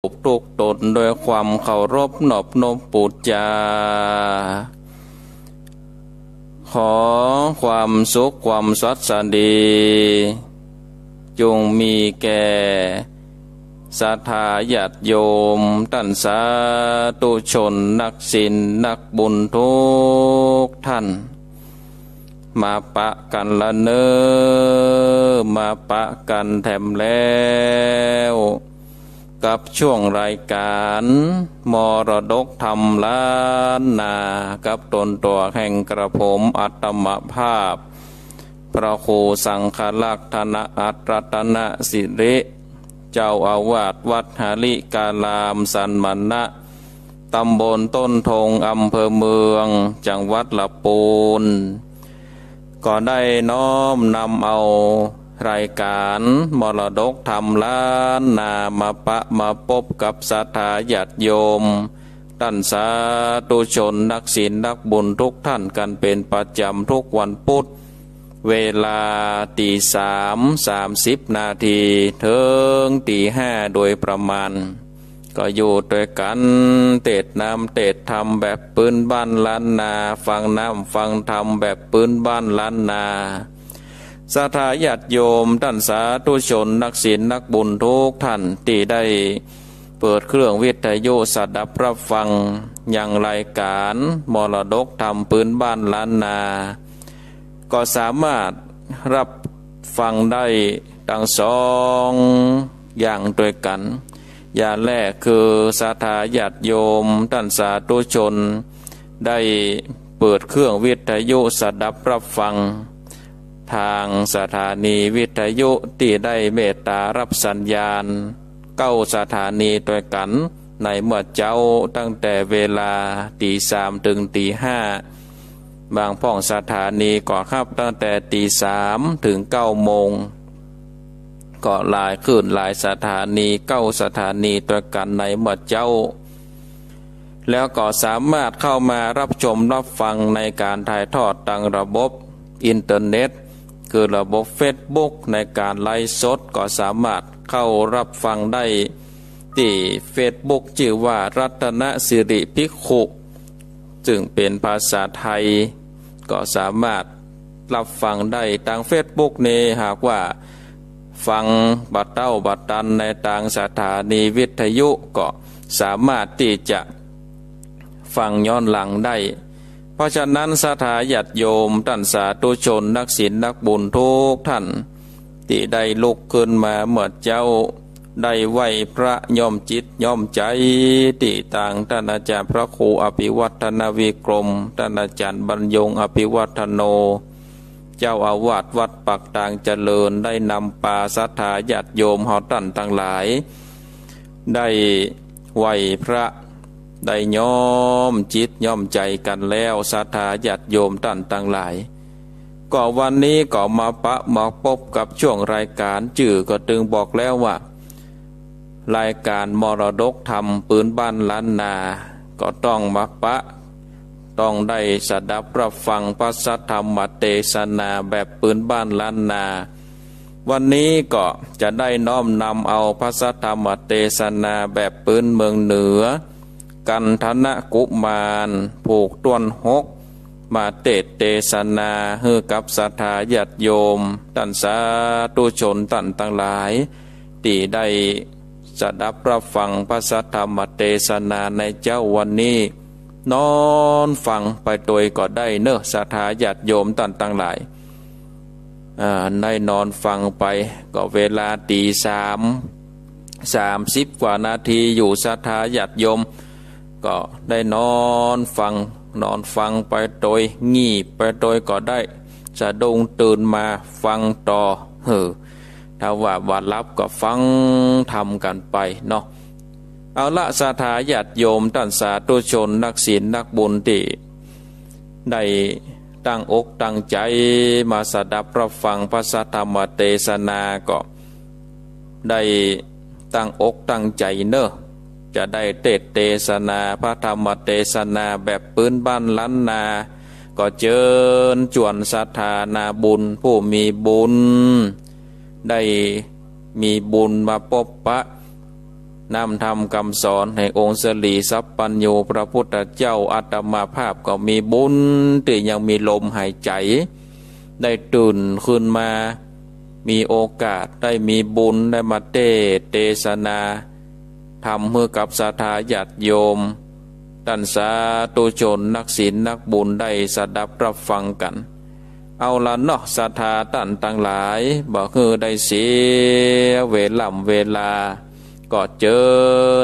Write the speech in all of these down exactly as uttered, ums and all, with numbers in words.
ทุกต๋นด้วยความเคารพนอบน้อมปู๋จา ขอความสุขความสวัสดี จุ่งมีแก่ศรัทธาญาติโยม ต้านสาธุชน นักศีล นักบุญทุกท่าน มาปะกั๋นละเน่อ มาปะกั๋นแถมแล้ว กับช่วงรายก๋านมรดกธรรมล้านนา กับต๋นตั๋วแห่งกระผมอัตมภาพ พระครูสังฆรักษ์ ธนอัตรรัตนสิริ เจ้าอาวาสวัดหริการามสันมณะ ตำบลต้นธง อำเภอเมือง จังหวัดละปูน ก็ได้น้อมนำเอารายก๋านมรดกธรรมล้านนา มาปะมาปบกับศรัทธาญาติโยม ต้านสาธุชน นักศีล นักบุญทุกท่านกั๋นเป๋นประจ๋ำทุกวันพุธ เวลาตีสามสามสิบนาที เถิงตีห้าโดยประมาณ ก็อยู่ตวยกั๋น เตสน์นำเตสน์ธรรมแบบปื๊นบ้านล้านนา ฟังนำฟังธรรมแบบปื๊นบ้านล้านนา ศรัทธาญาติโยม ต้านสาธุชน นักศีล นักบุญทุกท่าน ตี้ได้เปิดเครื่องวิทยุสดับรับฟังยังรายก๋านมรดกธรรมปื๊นบ้านล้านนา ก็สามารถรับฟังได้ตึงสองอย่างตวยกั๋น อย่างแรกคือศรัทธาญาติโยม ต้านสาธุชน ได้เปิดเครื่องวิทยุสดับรับฟัง ตางสถานีวิทยุตี้ได้เมตต๋ารับสัญญาณเก้าสถานีตวยกั๋น ในเมื่อเจ๊าตั้งแต่เวลาตีสามเถิงตีห้า บางพ่องสถานีก็ฮับตั้งแต่ตีสามเถิงเก้าโมง ก็หลายคลื่นหลายสถานี เก้าสถานีตวยกั๋นในเมื่อเจ๊า แล้วก็สามารถเข้ามารับชมรับฟังในก๋านถ่ายทอดตางระบบอินเทอร์เน็ต คือระบบเฟซบุ๊ก ในก๋านไลฟ์สด ก็สามารถเข้ารับฟังได้ตี้เฟซบุ๊กจื้อว่ารัตนสิริภิกขุ ซึ่งเป๋นภาษาไทย ก็สามารถรับฟังได้ตางเฟซบุ๊กนี้ หากว่าฟังบ่เต้าบ่ตันในตางสถานีวิทยุ ก็สามารถตี้จะฟังย้อนหลังได้ เพราะฉะนั้นศรัทธาญาติโยม ต้านสาธุชน นักศีล นักบุญทุกท่าน ตี้ได้ลุกขึ้นมาเมื่อเจ๊า ได้ไหว้พระย่อมจิตย่อมใจ๋ ตี้ตางต้านอาจ๋ารย์พระครูอภิวัฒนวิกรม ต้านอาจ๋ารย์บรรยงอภิวัฒโน เจ้าอาวาสวัดปากตางเจริญ ได้นำปาศรัทธาญาติโยมเฮาต้านตังหลาย ได้ไหว้พระ ได้ย่อมจิตย่อมใจ๋กั๋นแล้ว ศรัทธาญาติโยมต้านตังหลาย ก็วันนี้ก็มาปะมาปบกับช่วงรายก๋าน จื้อก็ตึงบอกแล้วว่า รายก๋านมรดกธรรมปื๊นบ้านล้านนา ก็ต้องมาปะ ต้องได้สดับรับฟังพระสัทธรรมเตสนาแบบปื๊นบ้านล้านนา วันนี้ก็จะได้น้อมนำเอาพระสัทธรรมเตสนาแบบปื๊นเมืองเหนือ กันธนกุมาร ผูกต้วนหก มาเตสน์เตสนาหื้อกับศรัทธาญาติโยม ต้านสาธุชนต้านตังหลาย ตี้ได้สดับรับฟังพระสัทธรรมเตสนาในเจ๊าวันนี้ นอนฟังไปตวยก็ได้เน่อ ศรัทธาญาติโยมต้านตังหลาย อ่า ได้นอนฟังไป ก็เวลาตีสามสามสิบกว่านาทีอยู่ ศรัทธาญาติโยม ก็ได้นอนฟัง นอนฟังไปตวย งีบไปตวยก็ได้ สะดุ้งตื่นมาฟังต่อ เออ ถ้าว่าบ่หลับก็ฟังธรรมกั๋นไปเนาะ เอาละ ศรัทธาญาติโยม ต้านสาธุชน นักศีล นักบุญตี้ได้ตั้งอกตั้งใจ๋มาสดับรับฟังพระสัทธรรมเตสนา ก็ได้ตั้งอกตั้งใจ๋เน่อ จะได้เตสน์เตสนาพระธรรมเตสนาแบบปื๊นบ้านล้านนา ก็เจิญจวนศรัทธานาบุญผู้มีบุญ ได้มีบุญมาปบปะ น้ำธรรมกำสอนแห่งองค์สิริสัพพัญญูพระพุทธเจ้า อาตมาภาพก็มีบุญตี้ยังมีลมหายใจ๋ ได้ตื่นขึ้นมา มีโอกาสได้มีบุญได้มาเตศน์เตสนาธรรมหื้อกับศรัทธาญาติโยม ต้านสาธุชนนักศีลนักบุญได้สดับรับฟังกั๋น เอาละเนาะ ศรัทธาต้านตังหลาย บ่หื้อได้เสียเวล่ำเวลา ก็เจิ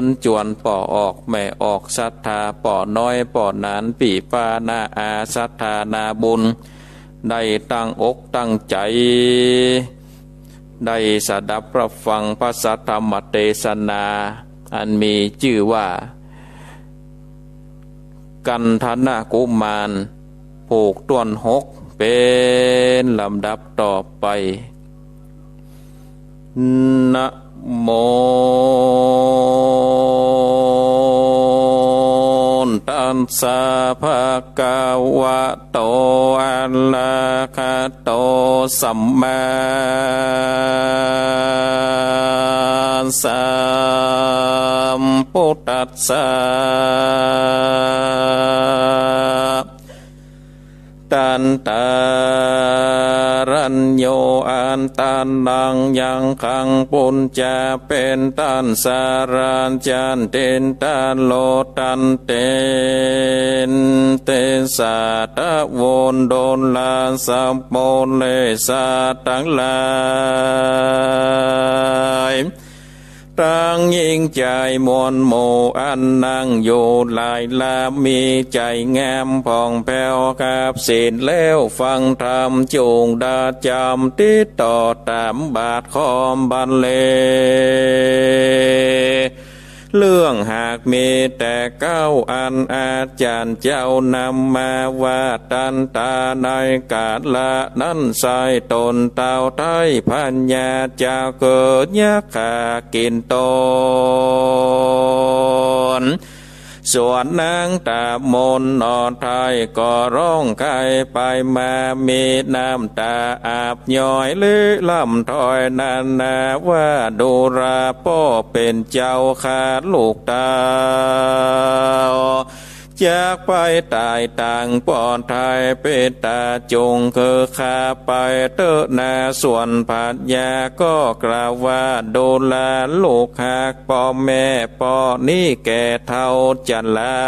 ญจวนป้อออกแม่ออกศรัทธา ป้อน้อยป้อหนาน ปี้ป้าน้าอาศรัทธานาบุญ ได้ตั้งอกตั้งใจ๋ ได้สดับรับฟังพระสัทธรรมเตสนา อันมีจื้อว่า กันธนกุมาร ผูกต้วนหก เป๋นลำดับต่อไป นะโม ตัสสะ ภะคะวะโต อะระหะโต สัมมาสัมพุทธัสสะ ตันตารัญโญ อัตตานัง ยังคัง ปุญญา เป๋นต้านสารา จันตินตาโล ตันเตน เตสะ ตะโวนโดลา สัพโพเรสะ ตังหลาย ตังหญิงจายมวลหมู่ อันนั่งอยู่หลายลำ มีใจ๋งามผ่องแผ้ว กับศีลแล้วฟังธรรม จุ่งดาจ๋ำติดต่อต๋ามบาทคอมบันเล เรื่องหากมีแต่เก๊า อันอาจ๋ารย์เจ้านำมาว่า ตันตา ในกาละนั้นไส้ ต๋นเต้าไท้พญาจะเกิดยักขากิ๋นต๋น ส่วนนางตะมนหนอไท้ก็ฮ้องไห้ไปมา มีน้ำต๋าอาบย้อย และร่ำถ้อยนานาว่า ดูราป้อเป๋นเจ้า ข้าลูกเต้า จักไปต๋ายตางป้อไท้ เปตตาจุ่งคือข้าไปเต๊อะนา ส่วนพญาก็กล่าวว่า ดูราลูกฮัก ป้อแม่ป้อนี้แก่เฒ่าจะลา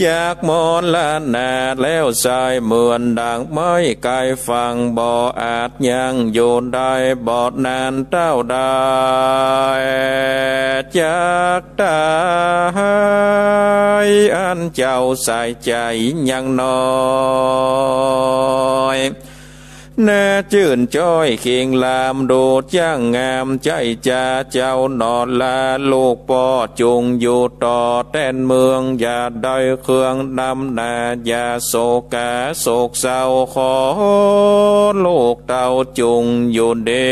จักมรณะแล้วไส้ เหมือนดั่งไม้ไกลฝั่ง บ่อาจยั้งอยู่ได้ บ่นานเต้าใด จักต๋าย อั้นเจ้าใส่ใจ๋ยังน้อย น่าจื้นจ้อยเข่งลาม ดูจ้างงามใจ้จา เจ้าหนอลาลูกป้อจุ่งอยู่ต่อแต้นเมือง อย่าได้เครื่องนำหน้า อย่าโศกาโศกเศร้า ขอลูกเต้าจุ่งอยู่ดี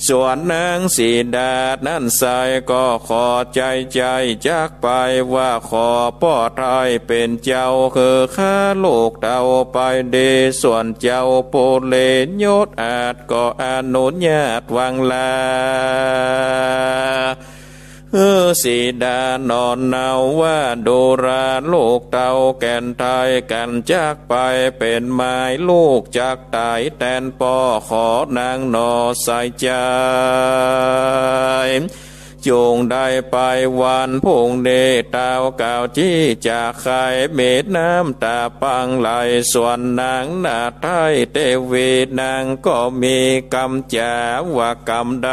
ส่วนนางสีดานั้นไส้ก็ขอใจ้ใจ้จักไปว่า ขอป้อไท้เป๋นเจ้า คือข้าลูกเต้าไปดี ส่วนเจ้าปุเรศยศอาจก็อนุญาตวางลา หื้อสีดาหนอเนาว่า ดูราลูกเต้าแก่นไท้ กั๋นจักไปเป๋นหมาย ลูกจักต๋ายแตนป้อ ขอนางหนอใส่ใจ๋ จุ่งได้ไปวันพรุ่งนี้ เต้าเก่าจี้จะไข้ มีน้ำต๋าปังไหล ส่วนนางนาไท้เตวีนางก็มีกำจ๋าว่ากำใด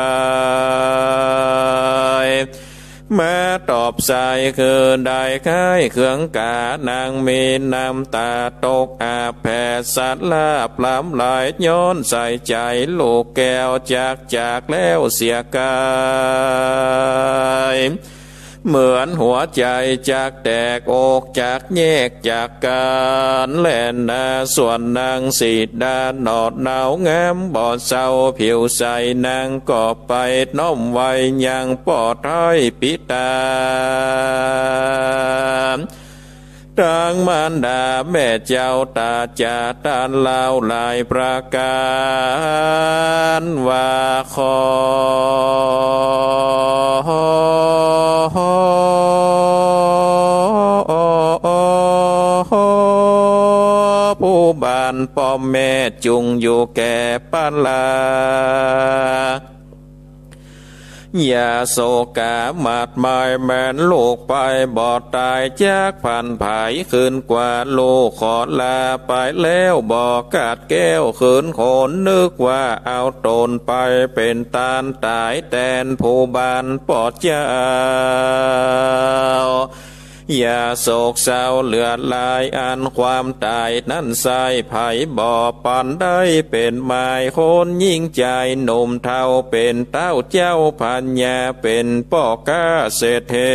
มาตอบใส่คือได้ไข้เคืองกา นางมีน้ำต๋าตกอาบแผด สาลาปลำไหล ย้อนใส่ใจ๋ลูกแก้ว จักจากแล้วเสียไกล เหมือนหัวใจ๋จักแตก อกจักแยกจากกั๋นแลนา ส่วนนางสีดาหนอเนา งามบ่เศร้าผิวใส นางก็ไปน้อมไหว้ยังป้อไท้ปิตา ตังมารดาแม่เจ้าต๋าจ๋า ต้านเล่าหลายประก๋าน ว่าขอผู้บ้านป้อมแม่จุ่งอยู่แก่ปะลา อย่าโศกาหมาดหมาย แม่นลูกไปบ่ต๋าย จักผันผายคืนกว่า ลูกขอลาไปแล้วบ่ขาดแคล้ว คืนคนนึกว่าเอาต๋นไปเป๋นต้านต๋ายแตน ผู้บ้านป้อเจ้า อย่าโศกเศร้าเหลือหลาย อันความต๋ายนั้นใส่ ใผบ่ปานได้เป๋นหมาย คนยิ่งจายหนุ่มเฒ่า เป๋นเต้าเจ้าพญา เป๋นป้อก๊าเศรษฐี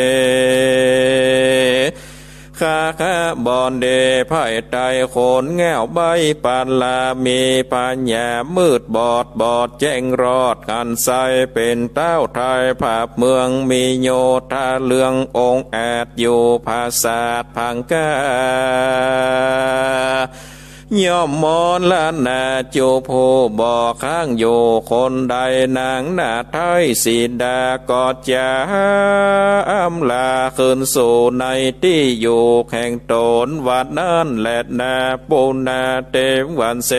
ข้าข้าบ่อนเด ไพร่ไตคนเหง้าใบ้ปาลา มีปัญญามืดบอด บอดแจ้งรอด หันใส่เป๋นเต้าไทย ผาบเมืองมีโยธาเรือง องอาจอยู่ผาสาทพังกา ย่อมมรณาจุ ผู้บ่ค้างอยู่คนใด นางนาฏไทยสีดาก็จะอำลาคืนสู่ในตี้อยู่แห่งต๋น วันนั้นแลนา ปุณณาเตวันเส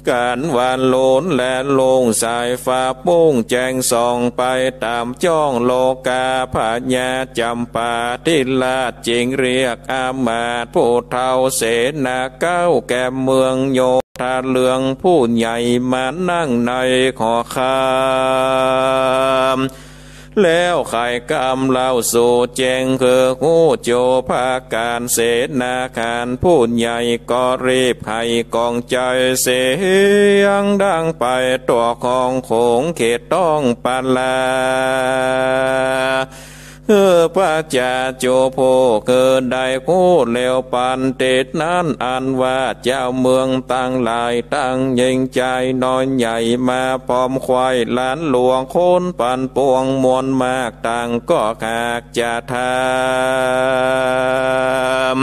ก๋านวันโลนและลุ่งสายฟ้าปุ้งแจ้งส่องไปต๋ามจ้องโลกา พญาจำปาธิราชจึงเรียกอามาตย์ผู้เฒ่าเสนาเก๊าแก่เมืองโยธาเรืองผู้ใหญ่มานั่งในหอคาม แล้วไขกำเล่าสู่แจ้งคือฮู้โจพาก๋าน เสนาขานผู้ใหญ่ก็รีบไขกองใจ๋ เสียงดังไปทั่วคองโขงเขตต้องปาลา เออ พระจาโจผู้คือได้ฮู้เร็วปันติดนั้น อันว่าเจ้าเมืองตังหลายตังยิ่งจายน้อยใหญ่มาพร้อมไขว้หลานหลวงคนปันปวงมวลมาก ต่างก็หากจะถาม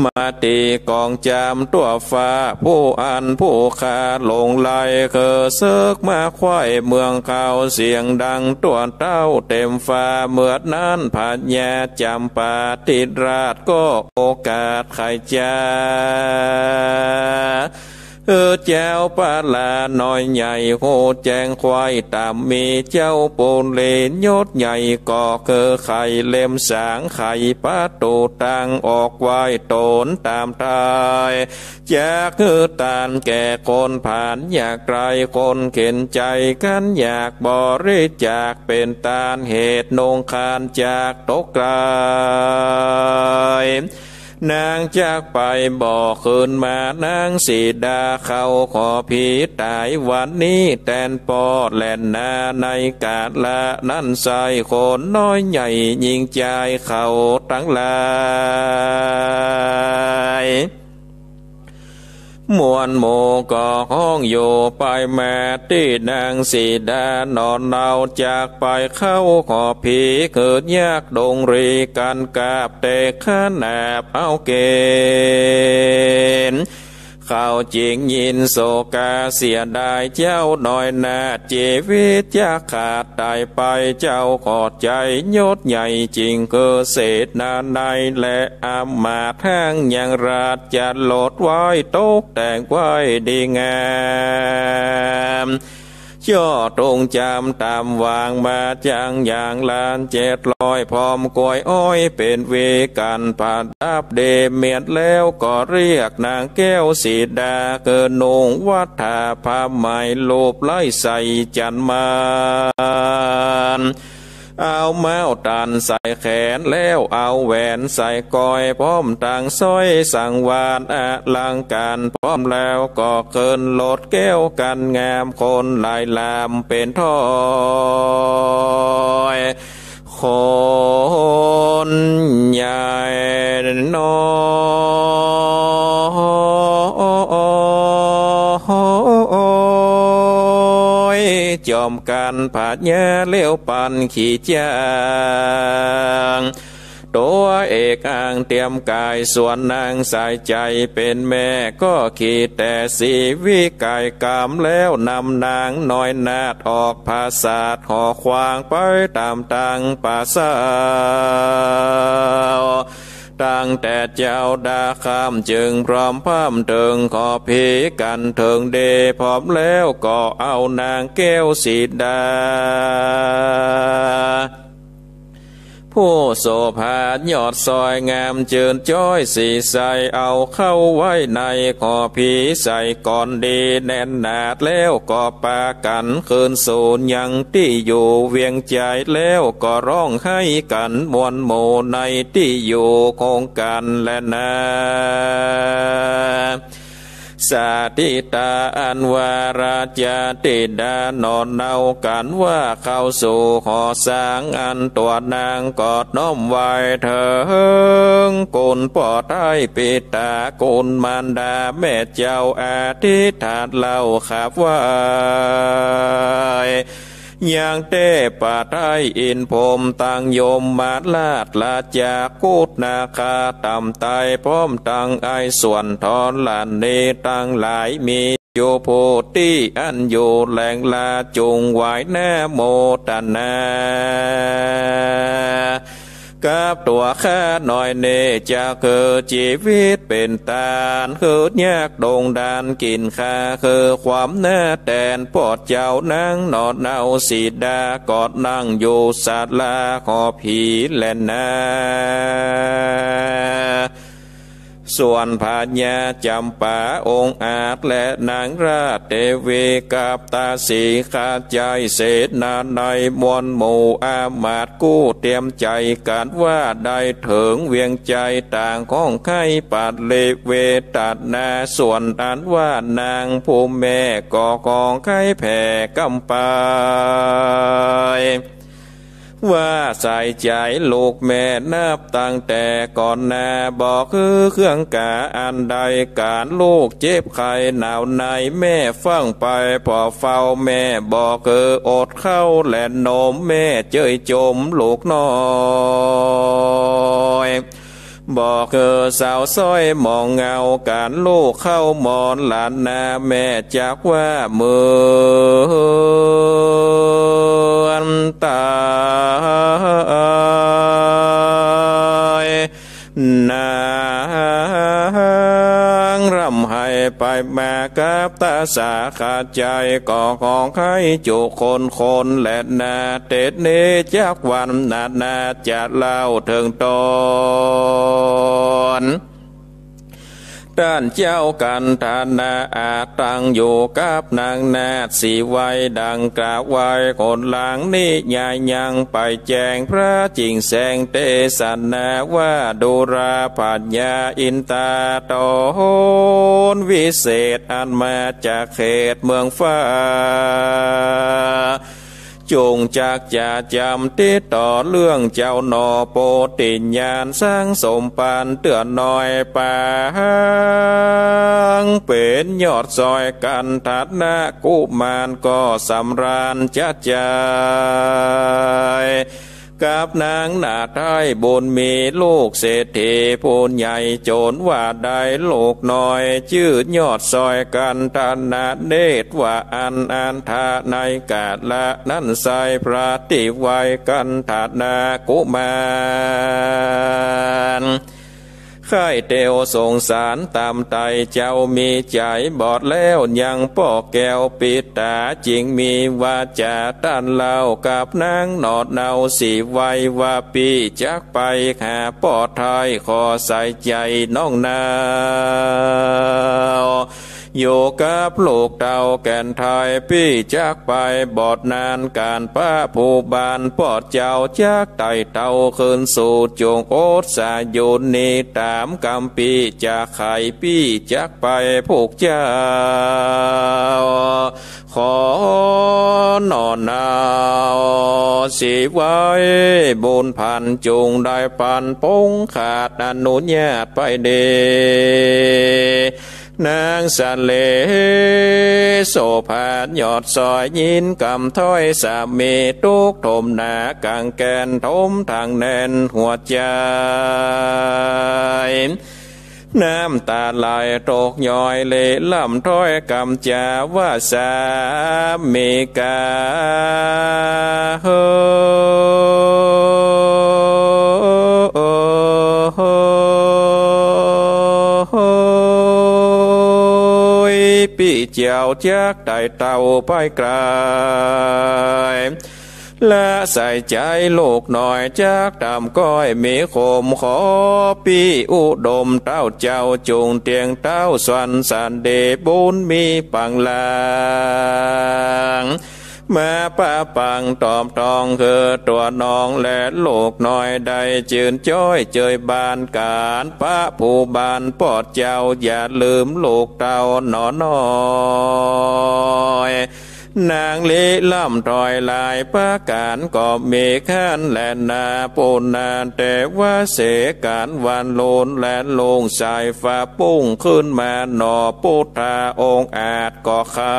มาตี้ก๋องจามตั๋วฟ้า ผู้อันผู้ข้าหลงไหล คือเสิกมาไขว้เมืองเขา เสียงดังตั๋วเต้าเต็มฟ้า เมื่อนั้นพญาจำปาธิราชก็โอกาสไขจา เออ เจ้าปาลาน้อยใหญ่ฮู้แจ้งไขว้ต๋ามมี เจ้าปุริยศใหญ่ก็คือไขเล็มสาง ไขประตู๋ตางออกไว้ต๋นต๋ามตาย จักหื้อตานแก่คนผานยากไร้ คนเข็ญใจ๋กันอยากบริจาค เป๋นตานเหตุนุงคานจากตกไกล นางจักไปบ่คืนมา นางสีดาเข้าขอผีต๋ายวันนี้แตนป้อแลนา ในกาละนั้นใส่คนน้อยใหญ่ยิ่งจายเขาตังหลาย มวลหมู่ก็ฮ้องอยู่ไปมาตี้นางสีดานอนเนา จักไปเข้าขอผี คือยากดงรีกันกาบ แต่ขนาบเอาเก๋น เขาจึงยินโศกาเสียดายเจ้าน้อยนา จีวิตจักขาดต๋ายไป เจ้าขอใจ๋ยศใหญ่จึงคือเสนานัย และอามาตย์ห้างยังราชจะหลดไว้ตกแต่งไว้ดีงาม จ่อตรงจามต๋ามวางมาจังอย่างลานเจ็ดร้อย พร้อมกล้วยอ้อยเป๋นเวกัณฑ์ ประดับเดเมียดแล้วก็เรียกนางแก้วสีดา คือนุ่งวัฏฐาผ้าไหมลูบไล้ใส่จันทร์มาน เอาเม้าตันใส่แขน แล้วเอาแหวนใส่ก้อย พร้อมตังสร้อยสังวาลอลังก๋าน พร้อมแล้วก็ขึ้นรถแก้วกันงาม คนหลายลามเป๋นถ้อย คนใหญ่น้อย จอมกัณฑ์พญาเลี้ยวปันขี่จ๊าง ตั๋วเอกอ้างเตียมก๋าย ส่วนนางสายใจ๋เป๋นแม่ก็ขี่แต่สีวิไกร ก๋ำแล้วนำนางน้อยนาฏออกผาสาทหอขวางไปต๋ามตางป่าสา ตั้งแต่เจ๊าดาค่ำจึงพร่ำพร่ำเถิงขอผีกั๋นเถิงเด พร้อมแล้วก็เอานางแก้วสีดา ผู้โสภายอดสวยงามจืดจ้อยสีใส เอาเข้าไว้ในขอผีใส่ก่อนดีแน่นหนา แล้วก็ปากั๋นคืนสู่ยังตี้อยู่เวียงใจ๋ แล้วก็ฮ้องไห้กั๋นมวลหมู่ในตี้อยู่ของกั๋นแลนา สาธิตาอันว่าราชธิดาหนอเนากั๋นว่าเข้าสู่หอสร้าง อันตัวนางก็น้อมไหว้เถิงคุณป้อไท้ปิตา คุณมารดาแม่เจ้าอธิษฐานเล่าขับไหว้ ยังเต้ป้อไท้อินทร์พรหมตังยมราช ราชากุฏนาคาต่ำไต้ พร้อมตังไอ้ส่วนธรณีตังหลาย มีอยู่ผู้ตี้อั้นอยู่แหล่งลาจุ่งไหว้นาโมตนา กับตั๋วข้าน้อยเน่ จะคือจีวิตเป๋นตาน คือยากดงดานกิ๋นข้าว คือความหน้าแตน ป้อเจ้านางหนอเนาสีดา ก็นั่งอยู่ศาลาขอผีแลนา ส่วนพญาจ๋ำปาองอาจ และนางราชเตวีกับตาสีข้าใจ๋ เสนาในมวลหมู่อามาตย์กู้เตรียมใจ๋กั๋นว่า ได้เถิงเวียงใจ๋ต่างฮ้องไห้ปริเวทนา ส่วนอันว่านางผู้แม่ก็ฮ้องไห้แผ่กำไป ว่าสายใจ๋ลูกแม่นับตั้งแต่ก่อนนา บ่คือเครื่องก๋าอันใด ก๋านลูกเจ็บไข้หนาวใน แม่ฟั่งไปผ่อเฝ้าแม่ บ่คืออดข้าวและนมแม่เจยจมลูกน้อย บ่คือสาวซ้อยมองเงาก๋านลูกเข้ามอนหลานนา แม่จักว่าเหมือนตายนางร่ำไห้ไปมากับตาสาขาใจ๋ ก็ฮ้องไห้จุคนคนและนา เตดนี้จักวันนานาจะเล่าเถิงต๋น ต้านเจ้ากันธนาอาจตั้งอยู่กับนางนาฏสีไว้ดังกล่าวไว้ คนหลังนี้ยายยังไปแจ้งพระจิ่งแสงเตสนาว่า ดูราพญาอินตาต๋นวิเศษอันมาจากเขตเมืองฟ้า จุ่งจักจะจ๋ำติดต่อเรื่องเจ้าหน่อโปธิญาณ สร้างสมปันเตื้อน้อยปางเป๋นยอดซอยกันธนะกุมารก็สำราญจะใจ๋ กับนางนาฏไท้บุญมีลูกเศรษฐีผู้ใหญ่ จ๋นว่าได้ลูกน้อยจื้อยอดซอยกันธนะเนตรว่าอันอันทะในกาละนั้นไซร้พระตี้ไว้กันธนะกุมาร ใค่เตียวสงสารต๋ามไต้ เจ้ามีใจ๋บอดแล้วยังป้อแก้วปิดต๋า จิ่งมีวาจ๋าต้านเล่ากับนางหนอเนาสีไว้ว่า ปี้จักไปหาป้อไท้ ขอใส่ใจ๋น้องนาว อยู่กับลูกเต้าแก่นไท้ ปี้จักไปบอดนานก๋านปะผู้บ้าน ป้อเจ้าจักไต่เต้าคืนสู่จุ่งอดสาอยู่นี้ ต๋ามกำปี้จักไข ปี้จักไปผูกเจ้า ขอหนอเนาสีไว้บุญพันจุ่งได้ปันปงขาดอนุญาตไปเด นางสะเล โสภายอดสอย ยินกำถ้อยสามี ตุ๊กข์ถมหนากังแกน ถมถังแน่นหัวใจ๋ น้ำต๋าไหลตกย้อย เละล่ำถ้อยกำจ๋า ว่าสามีกา เฮ้ย ปี้เจ้าจักไต่เต้าไปไก๋ ละใส่ใจ๋ลูกน้อย จักต๋ามก้อยมีขม ขอปี้อุดมเต้าเจ้า จุ่งเตียงเต้าสวรรค์สันติ บุญมีปังหลัง มาปะปังตอบตอง คือตั๋วน้องและลูกน้อย ได้จื้นจ้อยเจยบาน ก๋านปะผู้บ้านปอดเจ้า อย่าลืมลูกเต้าหนอน้อย นางลี้ล่ำถ้อยหลายประก๋าน ก็มีคันแลนา ปูนาแต่ว่าเสก๋านวันโลน และลุงสายฟ้าปุ้งขึ้นมาหนอ ปุทธาองค์อาจก็ใค่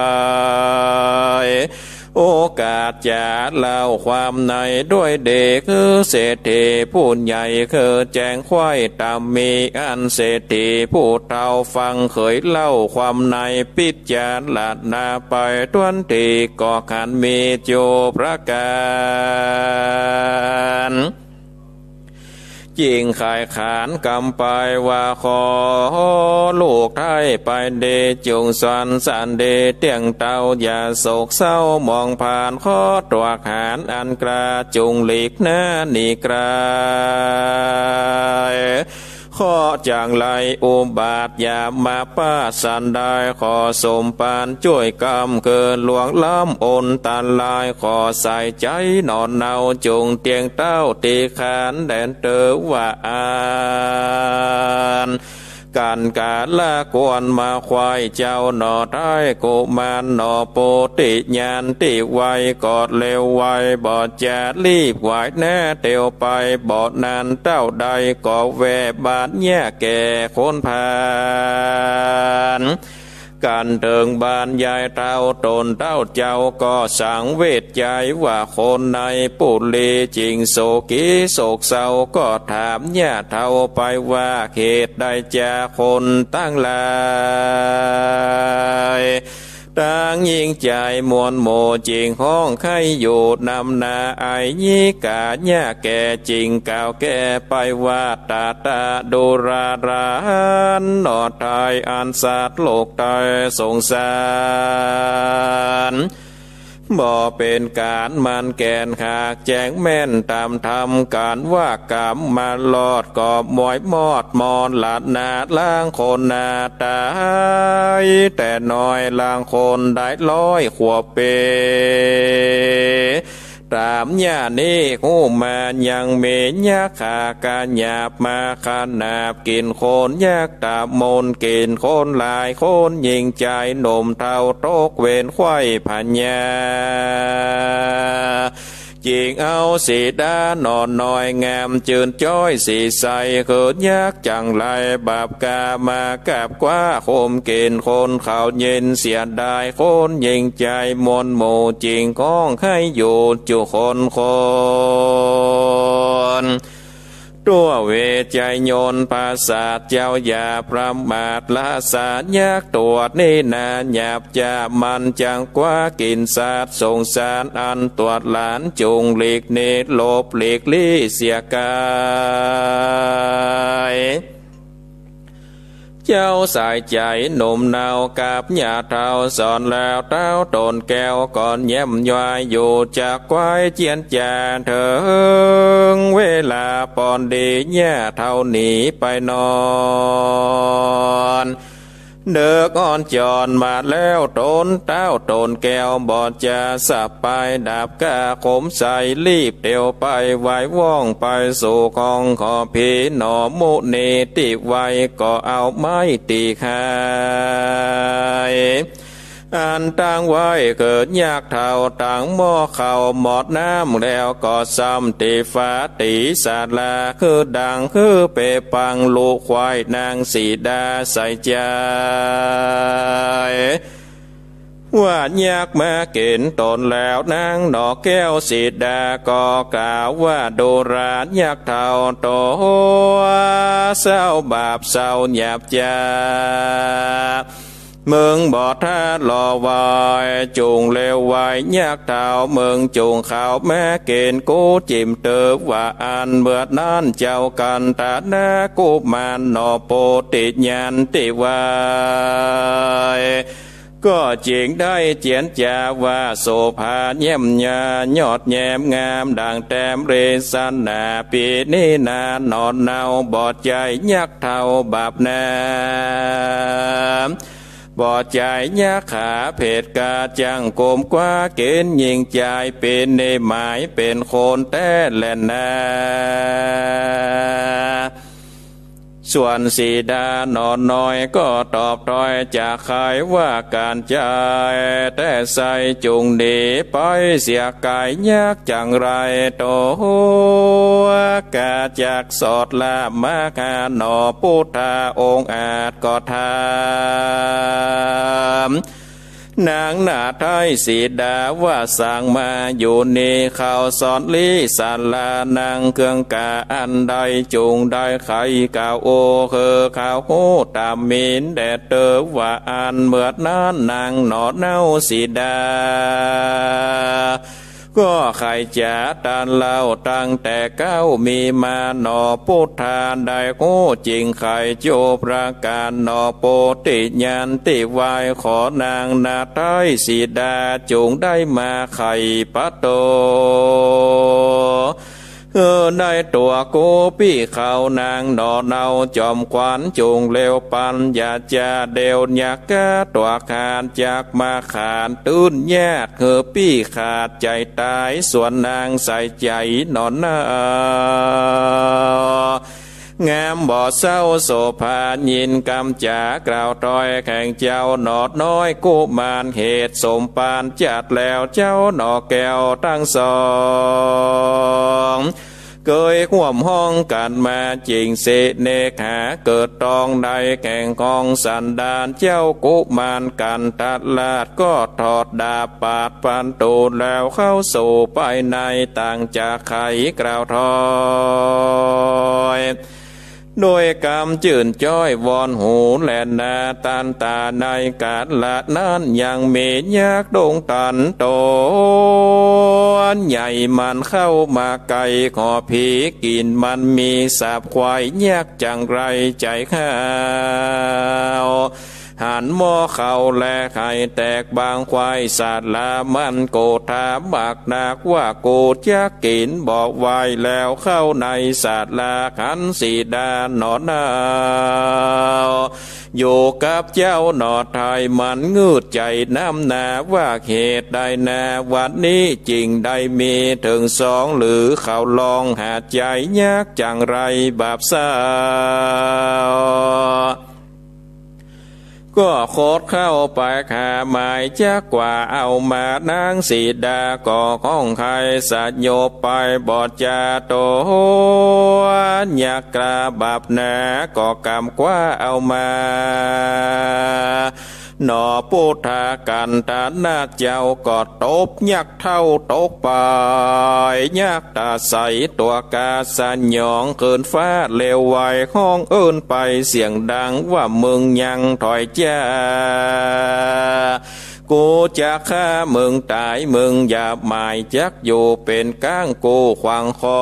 โอกาสจะเล่าความในด้วยเดช คือเศรษฐีผู้ใหญ่ คือแจ้งไขว้ต๋ามมี อันเศรษฐีผู้เฒ่าฟัง เขยเล่าความใน พิจารณาไปถ้วนที ก็หันมีจูประก๋าน จึงไขขานกำไปว่า ขอลูกไท้ไปดี จุ่งสวรรค์สันติเตี้ยงเต้า อย่าโศกเศร้าหมองผ่าน ขอตั๋วหารอันกล้า จุ่งหลีกหน้าหนีไก๋ ขอจังไรอุบาทอย่ามาปะสันได้ ขอสมปานจ้วยกำ คือล่วงล้ำอันตราย ขอใส่ใจ๋หนอเนา จุ่งเตียงเต้าตี้ขานแดนเต๋อว่าอัน กั๋นกาละควรมาไขว้เจ้าหนอไท้ กุมารหนอ โปติญาณตี้ไวก็เร็วไว บ่จะรีบไหวแน่เตียวไป บ่นานเต้าใดก็แว่บาดเยียะแก่คนผ่าน กั๋นเถิงบ้านยายเฒ่า ต๋นเต้าเจ้าก็สังเวชใจ๋ว่า คนในปุรีจึงโศกีโศกเศร้า ก็ถามยายเฒ่าไปว่า เหตุใดจาคนตังหลาย ตังญิงใจ๋มวลหมู่ จึงฮ้องไห้อยู่นำหน้า ไอยิกาเยียะแก่ จึงกล่าวแก้ไปว่า ตาตาดูราราหันหนอไท้ อันสัตว์โลกไท้สงสาร บ่เป๋นก๋านมันแก่น หากแจ้งแม่นต๋ามธรรม ก๋านว่ากรรมมารอด ก็มวยมอดมรณะ ลางคนนาต๋ายแต่น้อย ลางคนได้ร้อยขวบเป๋ ต๋ามยะนี้ฮู้มายังมียักษ์ขากะหยาบมาขนาบ กิ๋นคนยักษ์ต๋ามน กิ๋นคนหลายคน ญิงใจ๋หนุ่มเฒ่าตกเวรไขว้พญา จึงเอาสีดาหนอน้อย งามจื้นจ้อยสีใส คือยักษ์จังไร บาปกล้ามากราบคว้าข่มกิ๋น คนเขาเย็นเสียดาย คนญิงใจ๋มวลหมู่ จึงฮ้องไห้อยู่จุคนคน ตั๋วเวชยันต์ประสาทเจ้าอย่าประมาท ละสายักษ์ตั๋วนี้นา หยาบจ้ามันจังกว่ากิ๋นสัตว์สงสาร อันตั๋วหลานจุ่งหลีกหนี หลบหลีกลี้เสียไก๋ เจ้าสายใจ๋หนุ่มเนากับยายเฒ่า สอนแล้วเต้าต๋นแก้ว ก่อนแย้มยายอยู่จักไขว้เจียนจา เถิงเวลาปอนดียายเฒ่าหนีไปนอน เดิกอ่อนจอนมาแล้วต๋นเต้าต๋นแก้ว บ่จะสะปายดาบกล้าคมใส รีบเตียวไปไวว่องไปสู่ห้องขอผีหนอ มุนีตี้ไวก็เอาไม้ตี้ไห้ อันตั้งไว้เกิดยายเฒ่า ตังหม้อข้าวหม้อน้ำ แล้วก็ซ้ำตี้ฝาตี้ศาลา คือดังคือเปปัง ลุไขว้นางสีดาใส่ใจ๋ ว่ายักษ์มาเก๋ณฑ์ต๋นแล้ว นางหน่อแก้วสีดาก็กล่าวว่า ดูรายักษ์เฒ่า ตั๋วเศร้าบาปเศร้าหยาบจ๋า มึงบ่ถ้ารอไหว จุ่งเร็วไว ยักษ์เฒ่า มึงจุ่งเข้ามาเก๋ณฑ์กู จิ่มเต๋อว่าอั้น เมื่อนั้นเจ้ากันธะนะกุมารหน่อ โปธิญาณตี้ไว ก็จึงได้เจียรจาว่า โสภาเยี่ยมยา ยอดแย้มงามดั่งแต้มเรศนา ปี๋นี้นาหน่อเนา บ่ใจ้ยักษ์เฒ่าบาปนา บ่ใจ้ยักษ์ขาเผดกา จั้งกมคว้าเก๋ณฑ์ยิ่งใจ๋ ปี๋นี้หมายเป๋นคนแต๊แลนา ส่วนสีดาหน่อน้อยก็ตอบถ้อยจาไขว่า ก๋านใจ๋แต๊ไส้ จุ่งหนีไปเสียไก๋ ยักษ์จั้งไรตั๋ว ก๋าจักสอดลามาหาหน่อ ปุทธาองค์อาจก็ถาม นางนาไท้สีดาว่า สังมาอยู่นี่ เข้าสอนลี้ศาลา นั่งเคืองกาอันใด จุ่งได้ไขกล่าวโอ หื้อข้าฮู้ต๋ามมีนแด่เต๋อว่าอั้น เมื่อนั้นนางหน่อเนาสีดา ก็ไขจ๋าตานเล่า ตั้งแต่เก๊ามีมาหน่อ ปุทธาได้ฮู้จริงไข จุประก๋านหน่อ โปธิญาณตี้ไว ขอนางนาไท้สีดา จุ่งได้มาไขปะโต เออ ในตั๋วกูปี้เขา นางหน่อเนาจอมขวัญ จุ่งเร็วปั๋น อย่าจ๋าเดี่ยวยักษ์ก๋าตั๋วขาด จักมาขาดตื้นยาก หื้อปี้ขาดใจ๋ต๋าย ส่วนนางใส่ใจ๋หน่อเนา งามบ่เศร้า โสภายินกำจ๋ากล่าวถ้อยแห่งเจ้าหน่อน้อยกุมาร เหตุสมปานจัดแล้ว เจ้าหน่อแก้วตังสอง เกยฮ่วมฮ้องกั๋นมาจริง เสน่หาเกิดตอง ได้แห่งของสันดาน เจ้ากุมารกันทราชก็ถอดดาบปาดประตู๋แล้ว เข้าสู่ภายใน ตั้งจาไขกล่าวถ้อย โดยกำจื้นจ้อยวอนหูแลนา ตันต๋าในกาละนั้น ยังมียักษ์ดงตันตั๋วใหญ่ มันเข้ามาใก้ ขอผีกิ๋นมัน มีสาปควายยักษ์จั้งไรใจ๋ข้าว หันหม้อเข้าแลไข่แตกบาง ควายศาลามันโกรธาบักนัก ว่ากูจักกิ๋นบ่ไหวแล้ว เข้าในศาลาหันสีดาหน่อเนา อยู่กับเจ้าหน่อไท้ มันงืดใจ๋น้ำนา ว่าเหตุใดนา วันนี้จึ่งได้มีเถิงสอง หรือเขาลองหาใจ๋ยักษ์จั้งไรบาปเศร้า ก็โคตรเข้าไปหาหมายจักกว่าเอามา นางสีดาก็ฮ้องไห้สยบไป บ่จ๋าตั๋วยักษ์กล้าบาปนา ก็กำคว้าเอามา หน่อปุทธากันทนาเจ้าก็ตบยักษ์เฒ่าตกไป ยักษ์ตาใสตั๋วกาสยอง ขึ้นฟ้าเร็วไว ฮ้องเอิ้นไปเสียงดัง ว่ามึงยังถอยจ๋า กูจะฆ่ามึงต๋าย มึงอย่าหมายจักอยู่เป๋นก้าง กูขวางคอ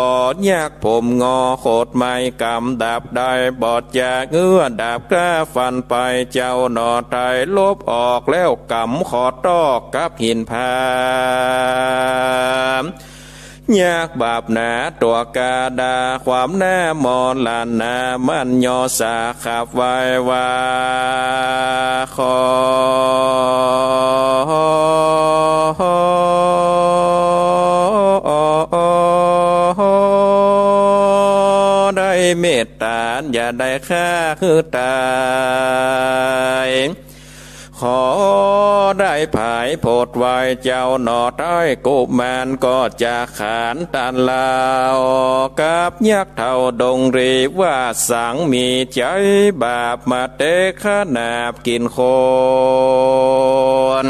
ยักษ์ผมงอ โขดไม้กำดาบได้ บ่จ๋าเงื้อดาบกล้าฟันไป เจ้าหน่อไท้หลบออกแล้ว กำขอตอกกับหินผา ยักษ์บาปนาตั๋วกาดา ความหน้ามรณา มันยอสาขับไหว้ว่า ขอได้เมตต๋า อย่าได้ฆ่าหื้อต๋าย ขอได้ผายโผดไหว้ เจ้าหน่อไท้กุมารก็จะขานตันเล่า กับยักษ์เฒ่าดงรีว่า สังมีใจ๋บาปมาเตะขนาบกิ๋นคน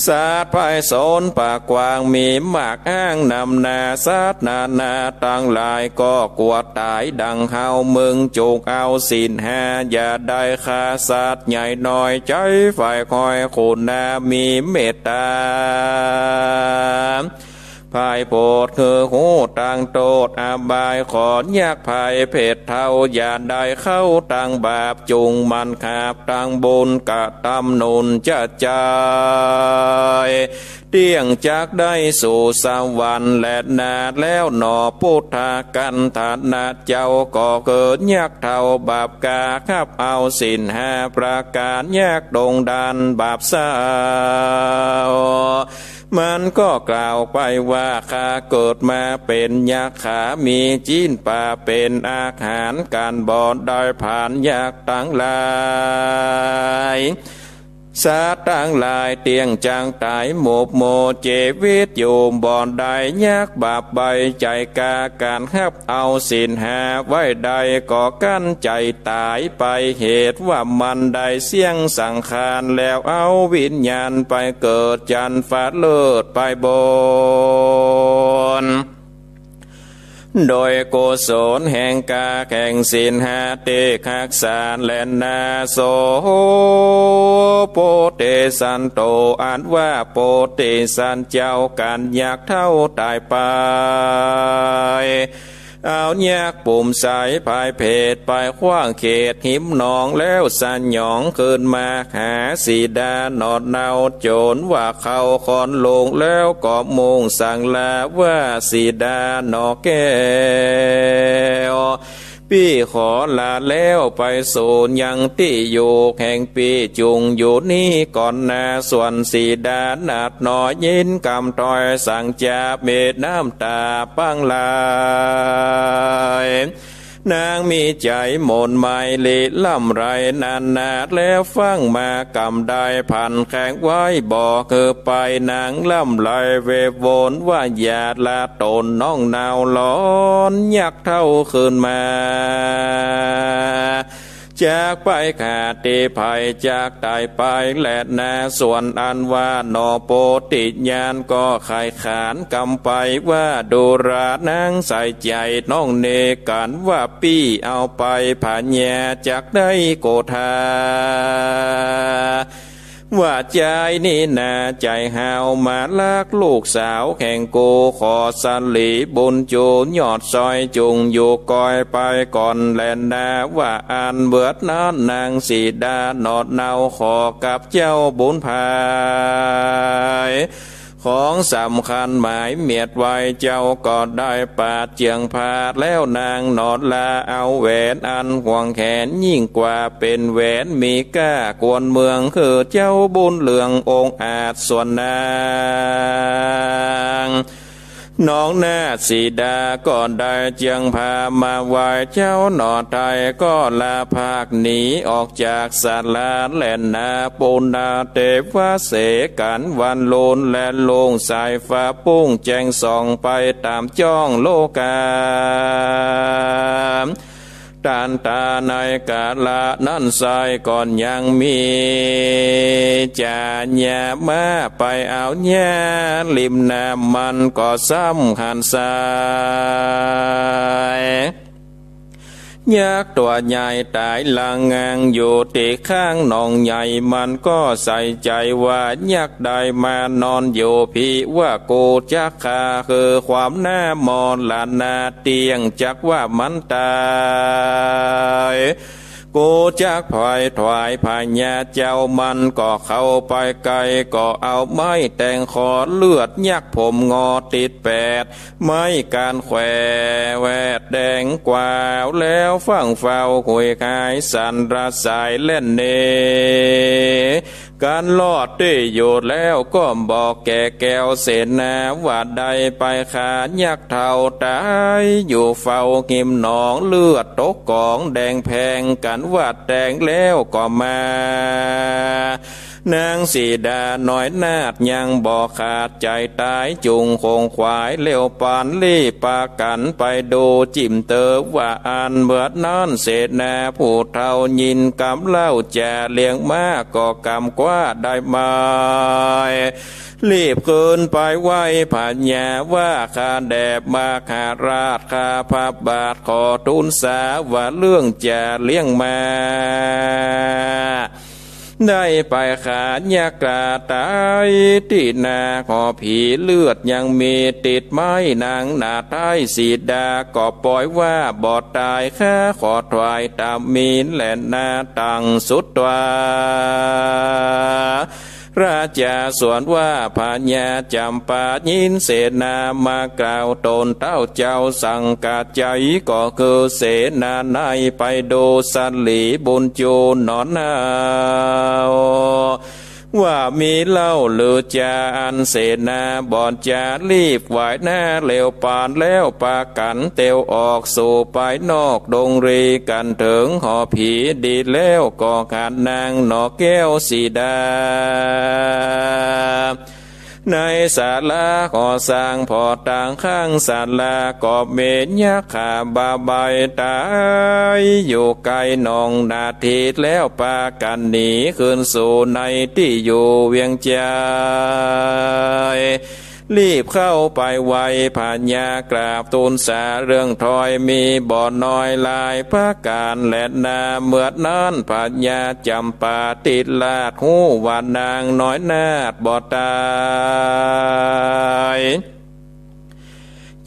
สัตว์ไพศาลปากกว้างมีมากอ้างนำหน้า สัตว์นานาตังหลายก็กลัวต๋ายดังเฮา มึงจุ่งเอาศีลห้าอย่าได้ฆ่าสัตว์ใหญ่น้อย ใจ๋ใฝ่คอยขุนนามีเมตต๋า ใฝ่โผดคือฮู้ตังโต้ษอบาย ขอยักษ์ไพร่เพศเฒ่าอย่าได้เข้าตังบาป จุ่งหมั่นขาบตังบุญกระตำหนุนจะใจ๋ เตี้ยงจักได้สู่สวรรค์แลนา แล้วหนอ พุทธกัณฑนะเจ้า ก็เกิดยักษ์เฒ่าบาปก๋า ฮับเอาศีลห้าประก๋าน ยักษ์ดงดันบาปเศร้า มันก็กล่าวไปว่า ข้าเกิดมาเป๋นยักษ์ ขามีจิ๊นป๋าเป๋นอาหาร ก๋านบ่ได้ผลาญยักษ์ตังหลาย สัตว์ตังหลายเตี้ยงจักต๋ายหมบหมู่ จีวิตอยู่บ่ได้ ยักษ์บาปใบ้ใจ๋ก๋า ก๋านฮับเอาศีลห้าไว้ได้ ก็กั้นใจ๋ต๋ายไป เหตุว่ามันได้เสี้ยงสังขาร แล้วเอาวิญญาณไปเกิดจันทร์ฟ้าเลิศไปบน โดยกุศลแห่งก๋าแห่งศีลห้าตี้ฮักษาแลนา โส โพธิสัตโต อันว่าโพธิสัตว์เจ้า กัณฑ์ยักษ์เฒ่าต๋ายไป เอายักษ์ปุ่มใสไพร่เพศไปขว้างเขตหิมหนอง แล้วสยองคืนมาหาสีดาหนอเนา จนว่าเข้าคอนหลวง แล้วก็มุ่งสั่งลาว่า สีดาหนอแก้ว ปี้ขอลาแล้วไปสู่ยังตี้อยู่แห่งปี้ จุ่งอยู่นี้ก่อนนา ส่วนสีดานาถหนอ ยินกำถ้อยสั่งจา มีน้ำต๋าปังไหล นางมีใจ๋หม่นไหม้ลิล่ำไรนานา แล้วฟั่งมากำได้ผันแข็งไว้ บ่คือไปนางล่ำไรเววนว่า อย่าละต๋นน้องเนาหลอน ยักษ์เฒ่าคืนมา จักไปขาตี้ไพร่จักต๋ายไปแลนา ส่วนอันว่าหนอโพธิญาณ ก็ใค่ขานกำไปว่า ดูราหนางใส่ใจ๋น้องเนกั๋นว่า ปี้เอาไปผญาจักได้โกธา ว่าใจ๋นี้นา ใจ๋ฮาวมาลักลูกสาวแห่งกู ขอสลีบุญจูยอดซอย จุ่งอยู่กอยไปก่อนแลนา ว่าอันเบิดนั้นนางสีดาหนอเนา ขอกับเจ้าบุญภาย ของสำคัญหมายเมียดไว้ เจ้าก็ได้ปาดเจื้องผ้า แล้วนางหนอลาเอาแหวนอันห่วงแขน ยิ่งกว่าเป๋นแหวนมีก้าควรเมือง คือเจ้าบุญเรืององอาจ ส่วนนางน้องนาถสีดาก็ได้เจื้องผ้ามาไหว้เจ้าหนอไทย ก็ลาพากหนีออกจากศาลาแลนา ปุณณเทวเสกั๋นวันลุน และลุงสายฟ้าปุ้งแจ้งส่องไปต๋ามจ้องโลกา ตันตาในกาละนั้นไส้ก่อนยังมี จาญามาไปเอาหญ้าริมน้ำ มันก็ซ้ำหันสาย ยักษ์ตั๋วใหญ่ต๋ายหลังงางอยู่ตี้ข้างหนองใหญ่ มันก็ใส่ใจ๋ว่า ยักษ์ได้มานอนอยู่พี้ ว่ากูจักฆ่าคือความหน้ามรณะ เตี้ยงจักว่ามันต๋าย กูจักไพร่ถวายผญาเจ้า มันก็เข้าไปใก้ ก็เอาไม้แตงคอ เลือดยักษ์ผมงอติดแปด ไม้กานแขว่แวดแดงกว่า แล้วฟั่งเฝ้าคุยคายสันระสายแล่นหนี กั๋นรอดตี้อยู่แล้ว ก็บอกแก่แก้วเสนา ว่าได้ไปฆ่ายักษ์เฒ่าต๋ายอยู่เฝ้าฮิมหนอง เลือดตกก๋องแดงแผ่ง กั๋นว่าแตงแล้วก็มา นางสีดาน้อยนาถยังบ่ขาดใจ๋ต๋าย จุ่งขงขวายเร็วปานรีบปากั๋นไปดูจิ่มเต๋อ ว่าอันเบิดนั้นเสนาผู้เฒ่า ยินกำเล่าจาเลี้ยงมา ก็กำคว้าได้ไม้ รีบขึ้นไปไหว้พญาว่า ข้าแด่มหาราช ข้าพระบาทขอทูลสาว่า เรื่องจะเลี้ยงมา ได้ไปฆ่ายักษ์กล้าต๋ายตี้นา หอผีเลือดยังมีติดไหม้ นางนาฏไท้สีดาก็ปอยว่าบ่ต๋าย ข้าขอถวายต๋ามินแลนา ตังสุดต๋วา ราชาสวนว่า พญาจ๋ำปายินเสนามากล่าว ตนเต้าเจ้าสังกาใจ๋ ก็คือเสนาในไปดูสลีบุญจู๋หนอเนา ว่ามีเล่าหรือจา อันเสนาบ่อนจา รีบไหว้หน้าเร็วปานแล้วปากั๋นเตียวออกสู่ภายนอกดงรี กั๋นเถิงหอผีดีแล้ว ก็หานางหนอแก้วสีดา ในศาลาก่อสร้างผ่อตางข้างศาลา ก็มียักษ์ขาบาใบต๋ายอยู่ไกลหนองนาทีแล้ว ปากั๋นหนีคืนสู่ในตี้อยู่เวียงใจ๋ รีบเข้าไปไหว้พญากราบทูลสา เรื่องถ้อยมีบ่น้อยหลายประก๋านแลนา เมื่อนั้นพญาจ๋ำปาติราชฮู้ว่านางน้อยนาฏบ่ต๋าย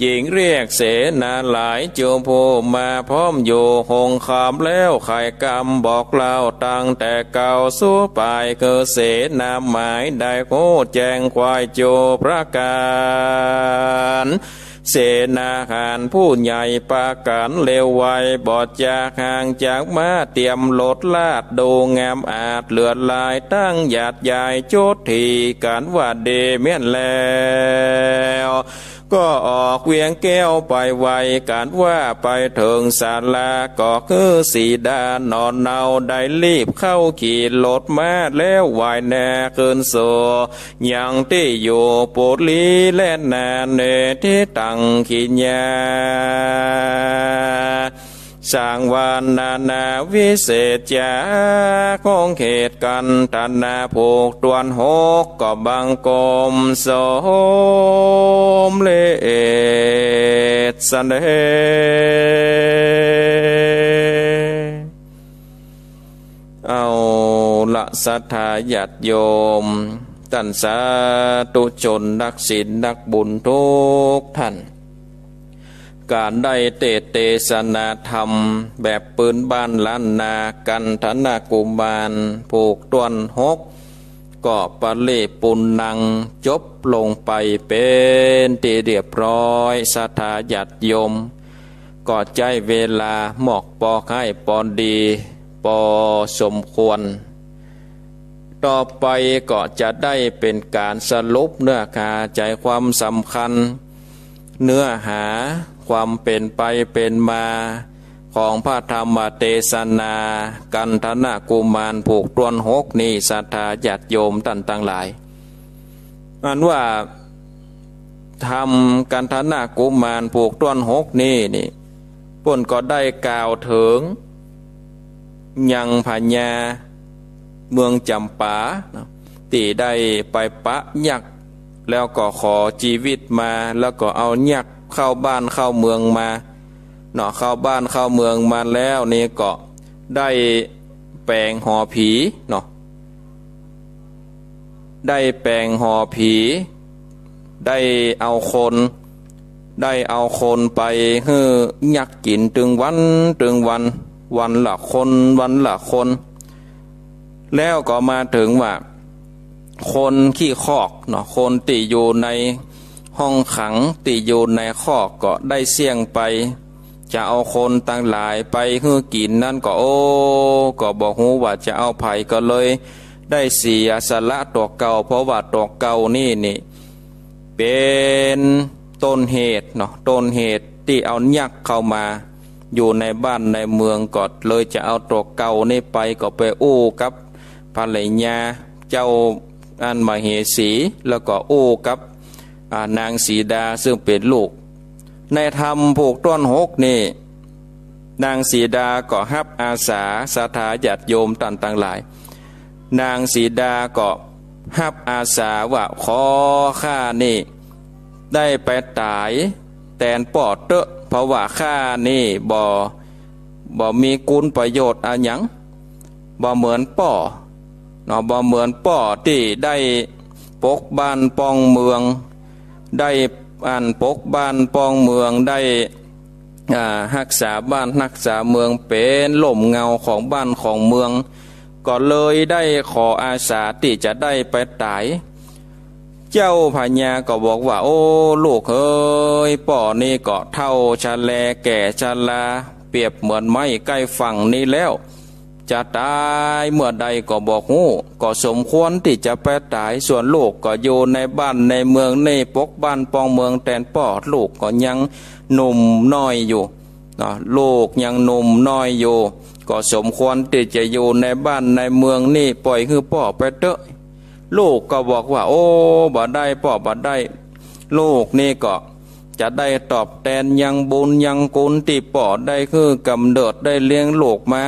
จึงเรียกเสนาหลายจุมผู้มาพร้อมอยู่ หงคามแล้วไขกำบอกเล่าตั้งแต่เก่าสู่ไป คือเสนาหมายได้ฮู้แจ้งไขว้จุประก๋าน เสนาหารผู้ใหญ่ปากั๋นเร็วไว บ่จากห่างจากมา เตรียมรถลาดดูงามอาจ เลือดลายตั้งหยาดยายจุดที่กั๋นว่าดีเมี้ยนแล้ว ก็ออกเวียงแก้วไปไว กั๋นว่าไปเถิงศาลา ก็คือสีดาหนอเนาได้รีบเข้าขี่รถมาแล้ว ไหว้หน้าคืนสู่ยังตี้อยู่ปุรีแลนา เนติตังขิญญา สังวรรณนานาวิเศษจา ของเขตกันธนาผูกต้วนหก ก็บังคมสมเร็จเสด็จ เอาละศรัทธาญาติโยม ต้านสาธุชนนักศีลนักบุญทุกท่าน ก๋านได้เตสน์เตสนาธรรมแบบปื้นบ้านล้านนา กันธนกุมารผูกต้วนหก ก็ปริปุณณังจบลงไปเป๋นตี้เรียบร้อย ศรัทธาญาติโยม ก็ใจ๊เวลามอกปอใค่ปอดีปอสมควร ต่อไปก็จะได้เป๋นก๋านสรุปเนื้อหาใจ๋ความสำคัญ เนื้อหาความเป๋นไปเป๋นมาของพระธรรมเตสนา กันธนกุมารผูกต้วนหกนี้ ศรัทธาญาติโยมต้านตังหลาย อันว่าธรรมกันธนกุมารผูกต้วนหกนี้นี่ เปิ้นก็ได้กล่าวเถิงยังพญาเมืองจ๋ำปาเนาะ ตี้ได้ไปปะยักษ์ แล้วก็ขอจีวิตมา แล้วก็เอายักษ์เข้าบ้านเข้าเมืองมาเนาะ เข้าบ้านเข้าเมืองมาแล้วนี่ก็ได้แป๋งหอผีเนาะ ได้แป๋งหอผี ได้เอาคน ได้เอาคนไปหื้อยักษ์กิ๋นตึงวันตึงวัน วันละคน วันละคน แล้วก็มาเถิงว่า คนขี้คอกเนาะ คนตี้อยู่ในห้องขัง ตี้อยู่ในคอกก็ได้เสี้ยงไป จะเอาคนตังหลายไปหื้อกิ๋นนั้นก็ โอ้ ก็บ่ฮู้ว่าจะเอาใผ ก็เลยได้เสียสละตั๋วเก่า เพราะว่าตั๋วเก่านี่นี่ เป๋นต้นเหตุเนาะ ต้นเหตุตี้เอายักษ์เข้ามาอยู่ในบ้านในเมือง ก็เลยจะเอาตั๋วเก่านี่ไป ก็ไปอู้กับภรรยาเจ้าอันมเหสี แล้วก็อู้กับ อ่า นางสีดาซึ่งเป๋นลูก ในธรรมผูกต้วนหกนี่ นางสีดาก็ฮับอาสา ศรัทธาญาติโยมต้านตังหลาย นางสีดาก็ ฮับอาสาว่า ขอข้านี่ได้ไปต๋ายแตนป้อเต๊อะ เพราะว่าข้านี่บ่ บ่มีกุณประโยชน์อะหยัง บ่เหมือนป้อเนาะ บ่เหมือนป้อตี้ได้ปกบ้านป้องเมือง ได้อันปกบ้านป้องเมือง ได้ อ่า ฮักษาบ้านฮักษาเมือง เป๋นร่มเงาของบ้านของเมือง ก็เลยได้ขออาสาตี้จะได้ไปต๋าย เจ้าพญาก็บอกว่า โอ้ ลูกเอ๋ย ป้อนี่ก็เฒ่าชะแลแก่ชะรา เปรียบเหมือนไม้ใก้ฝั่งนี้แล้ว จะต๋ายเมื่อใดก็บ่ฮู้ ก็สมควรตี้จะไปต๋าย ส่วนลูกก็อยู่ในบ้านในเมืองนี่ปกบ้านป้องเมืองแตนป้อ ลูกก็ยังหนุ่มน้อยอยู่เนาะ ลูกยังหนุ่มน้อยอยู่ ก็สมควรตี้จะอยู่ในบ้านในเมืองนี่ ป่อยหื้อป้อไปเต๊อะ ลูกก็บอกว่า โอ้ บ่ได้ป้อ บ่ได้ ลูกนี่ก็จะได้ตอบแตนยังบุญยังกุณตี้ป้อได้หื้อกำเนิดได้เลี้ยงลูกมา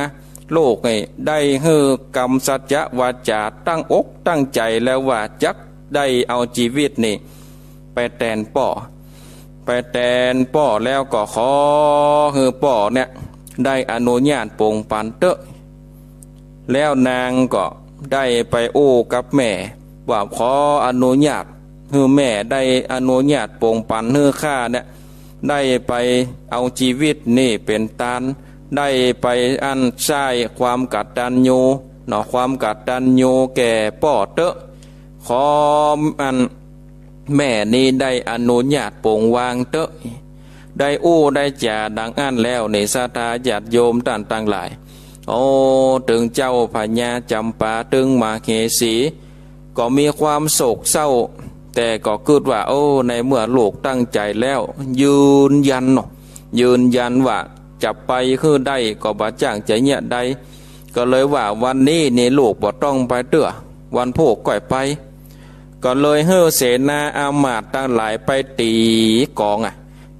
ลูกนี่ได้หื้อกำสัจจะวาจ๋าตั้งอกตั้งใจ๋แล้วว่าจักได้เอาจีวิตนี่ไปแตนป้อ ไปแตนป้อแล้วก็ขอหื้อป้อเนี่ยได้อนุญาตปงปันเต๊อะ แล้วนางก็ได้ไปอู้กับแม่ว่า ขออนุญาตหื้อแม่ได้อนุญาตปงปันหื้อข้าเนี่ยได้ไปเอาจีวิตนี่เป๋นตาน ได้ไปอันใจ๊ความกตัญญูเนาะ ความกตัญญูแก่ป้อเต๊อะ ขออันแม่นี้ได้อนุญาตปงวางเต๊อะ ได้อู้ได้จ๋าดังอั้นแล้วนี่ ศรัทธาญาติโยมต้านตังหลาย โอ้ ตึงเจ้าพญาจ๋ำปา ตึงมเหสี ก็มีความโศกเศร้า แต่ก็กึ๊ดว่า โอ้ ในเมื่อลูกตั้งใจ๋แล้ว ยืนยันเนาะ ยืนยันว่าจะไปหื้อได้ ก็บ่จ้างจะเยียะได้ ก็เลยว่า วันนี้นี่ลูกบ่ต้องไปเตื้อ วันพูกก้อยไป ก็เลยหื้อเสนาอามาตย์ตังหลายไปตี๋กองอะ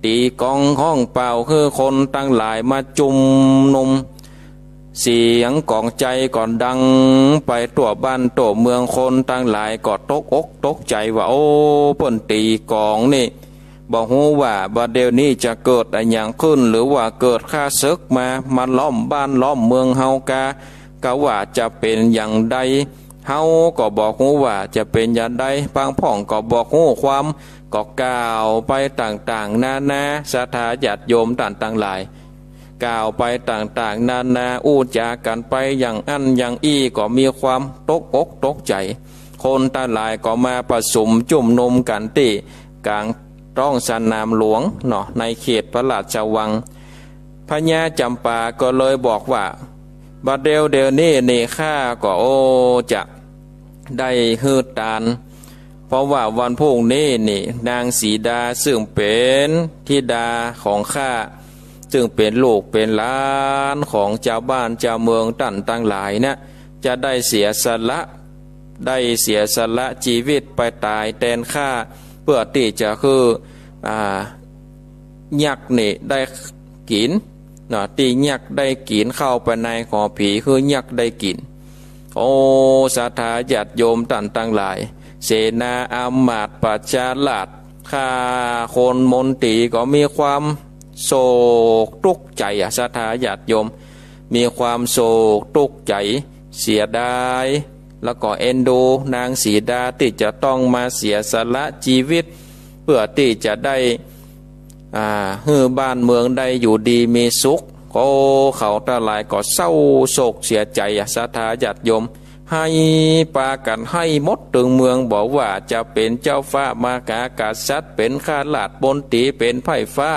ตี๋กองฮ้องเป่าหื้อคนตังหลายมาจุมนุม เสียงกองใจ๋ก็ดังไปทั่วบ้านทั่วเมือง คนตังหลายก็ตกอกตกใจ๋ว่า โอ้ เปิ้นตี๋กองนี่ บ่ฮู้ว่าบ่าเดี่ยวนี้จะเกิดอะหยังขึ้น หรือว่าเกิดข้าศึกมา มาล้อมบ้านล้อมเมืองเฮากา กาว่าจะเป๋นอย่างใด เฮาก็บ่ฮู้ว่าจะเป๋นอย่างใด บางพ่องก็บ่ฮู้ความ ก็กล่าวไปต่างๆ นานา ศรัทธาญาติโยมต้านตังหลาย กล่าวไปต่างๆ นานา อู้จ๋ากั๋นไปอย่างอั้นอย่างอี้ ก็มีความตกอกตกใจ๋ คนตังหลายก็มาประสุมจุมนุมกั๋นตี้ก๋าง ท้องสนามหลวงเนาะ ในเขตพระราชวัง พญาจ๋ำปาก็เลยบอกว่า บ่าเดี่ยวเดี่ยวนี้นี่ข้าก็ โอ้ จะได้หื้อตาน เพราะว่าวันพูกนี้นี่ นางสีดาซึ่งเป๋นธิดาของข้า ซึ่งเป๋นลูกเป๋นหลานของจาวบ้านจาวเมืองต้านตังหลายเนี่ย จะได้เสียสละ ได้เสียสละจีวิตไปต๋ายแตนข้า เปื้อตี้จะหื้อ อ่า ยักษ์นี่ได้กิ๋นเนาะ ตี้ยักษ์ได้กิ๋น เข้าไปในหอผีหื้อยักษ์ได้กิ๋น โอ้ ศรัทธาญาติโยมต้านตังหลาย เสนาอามาตย์ประชาราษฎร์ ข้าคนมนตรีก็มีความโศกตุ๊กข์ใจ๋อะ ศรัทธาญาติโยม มีความโศกตุ๊กข์ใจ๋ เสียดาย แล้วก็เอ็นดูนางสีดาตี้จะต้องมาเสียสละจีวิต เปื้อตี้จะได้ อ่า หื้อบ้านเมืองได้อยู่ดีมีสุข โอ้ เขาตังหลายก็เศร้าโศกเสียใจ๋อะ ศรัทธาญาติโยม ไห้ปากั๋นไห้หมดตึงเมือง บ่ว่าจะเป๋นเจ้าฟ้ามหากษัตริย์ เป๋นข้าราชมนตรี เป๋นไพร่ฟ้า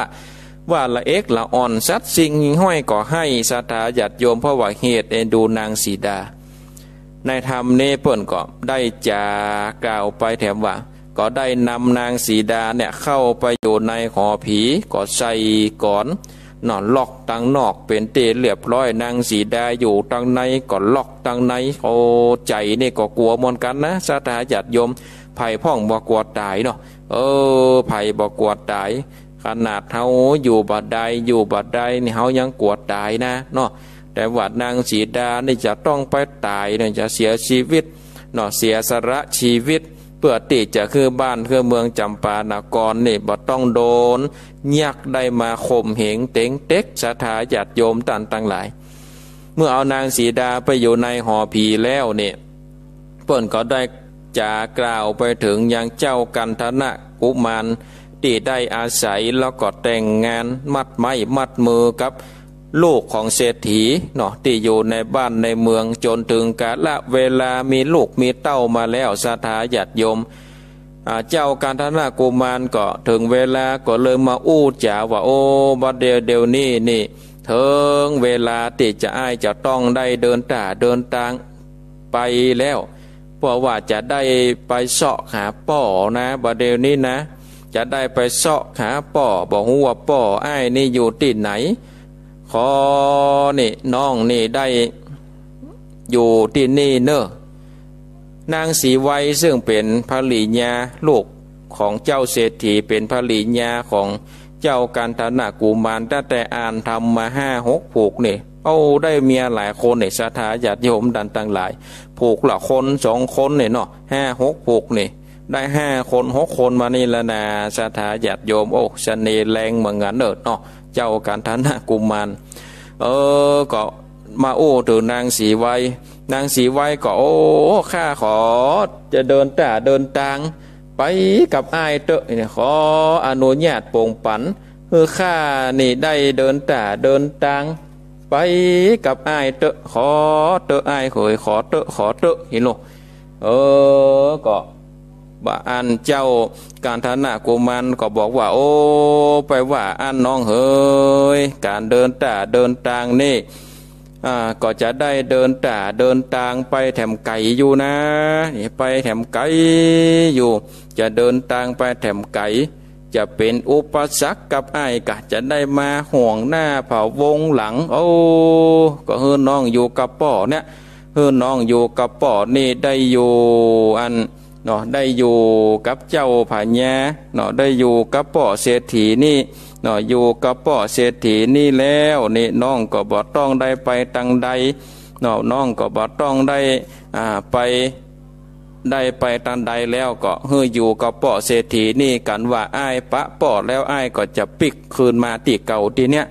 ว่าละเอกละอ่อน สัตว์สิ่งหิ่งห้อยก็ไห้ ศรัทธาญาติโยม เพราะว่าเหตุเอ็นดูนางสีดา ในธรรมนี้เปิ้นก็ได้จ๋ากล่าวไปแถมว่า ก็ได้นำนางสีดาเนี่ยเข้าไปอยู่ในหอผี ก็ใส่ก๋อนเนาะ ล็อกตังนอกเป๋นตี้เรียบร้อย นางสีดาอยู่ตังในก็ล็อกตังใน โอ้ ใจ๋นี่ก็กั๋วเหมือนกั๋นนะ ศรัทธาญาติโยม ใผพ่องบ่กั๋วต๋ายเนาะ เออ ใผบ่กั๋วต๋าย ขนาดเฮาอยู่บ่ได้ อยู่บ่ได้นี่เฮายังกั๋วต๋ายนะเนาะ แต่ว่านางสีดานี่จะต้องไปต๋ายเนี่ย จะเสียจีวิต เนาะ เสียสละจีวิตเปื้อตี้จะหื้อบ้านหื้อเมืองจ๋ำปานครนี่ บ่ต้องโดนยักษ์ได้มาข่มเหงเต๋งเต็ก ศรัทธาญาติโยมต้านตังหลาย เมื่อเอานางสีดาไปอยู่ในหอผีแล้วเนี่ย เปิ้นก็ได้จ๋ากล่าวไปเถิงยังเจ้ากันธนะกุมาร ตี้ได้อาศัยแล้วก็แต่งงานมัดไม้มัดมือกับลูกของเศรษฐีเนาะ ตี้อยู่ในบ้านในเมือง จ๋นเถิงกาละเวลามีลูกมีเต้ามาแล้ว ศรัทธาญาติโยม อ่า เจ้ากันธนะกุมารก็เถิงเวลาก็เลยมาอู้จ๋าว่า โอ้ บัดเดี่ยว เดี๋ยวนี้นี่ เถิงเวลาตี้จะอ้ายจะต้องได้เดินต้าเดินตางไปแล้ว เพราะว่าจะได้ไปเซาะหาป้อนะ บัดเดี่ยวนี้นะ จะได้ไปเซาะหาป้อ บ่ฮู้ว่าป้ออ้ายนี่อยู่ตี้ไหน ขอนี่น้องนี่ได้ อยู่ตี้นี่เน่อ นางสีไว ซึ่งเป๋นภริยาลูกของเจ้าเศรษฐี เป๋นภริยาของเจ้ากันธนะกุมาร ตั้งแต่อ่านธรรมมาห้าหกผูกนี่ โอ้ ได้เมียหลายคนนี่ ศรัทธาญาติโยมต้านตังหลาย ผูกละคนสองคนนี่เนาะ ห้าหกผูกนี่ ได้ห้าคนหกคนมานี่ละนา ศรัทธาญาติโยม โอ้ เสน่ห์แรงเหมือนกั๋นเน่อเนาะ เจ้ากันธนะกุมาร เออ ก็มาอู้เถิงนางสีไว นางสีไวก็ โอ้ ข้าขอจะเดินต้าเดินตางไปกับอ้ายเต๊อะ ขออนุญาตโปร่งปัน หื้อข้านี่ได้เดินต้าเดินตาง ไปกับอ้ายเต๊อะ ขอเต๊อะอ้ายเหย ขอเต๊อะ ขอเต๊อะ หันโหล เออ ก็บ่าอั้นเจ้ากันธนะกุมารก็บอกว่า โอ้ ไปว่าอั้นน้องเหย ก๋านเดินต้าเดินตางนี่ อ่า ก็จะได้เดินต้าเดินตางไปแถมไก๋อยู่นา นี่ไปแถมไก๋อยู่ จะเดินตางไปแถมไก๋ จะเป๋นอุปสรรคกับอ้ายกา จะได้มาห่วงหน้าพะวงหลัง โอ้ ก็หื้อน้องอยู่กับป้อเนี่ย หื้อน้องอยู่กับป้อนี่ได้อยู่อันเนาะ ได้อยู่กับเจ้าพญาเนาะ ได้อยู่กับป้อเศรษฐีนี่เนาะ อยู่กับป้อเศรษฐีนี่แล้วนี่ น้องก็บ่ต้องได้ไปตางใดเนาะ น้องก็บ่ต้องได้ อ่า ไป ได้ไปตางใดแล้ว ก็หื้ออยู่กับป้อเศรษฐีนี่ กั๋นว่าอ้ายปะป้อแล้ว อ้ายก็จะปิ๊กคืนมาตี้เก่าตี้เนี่ย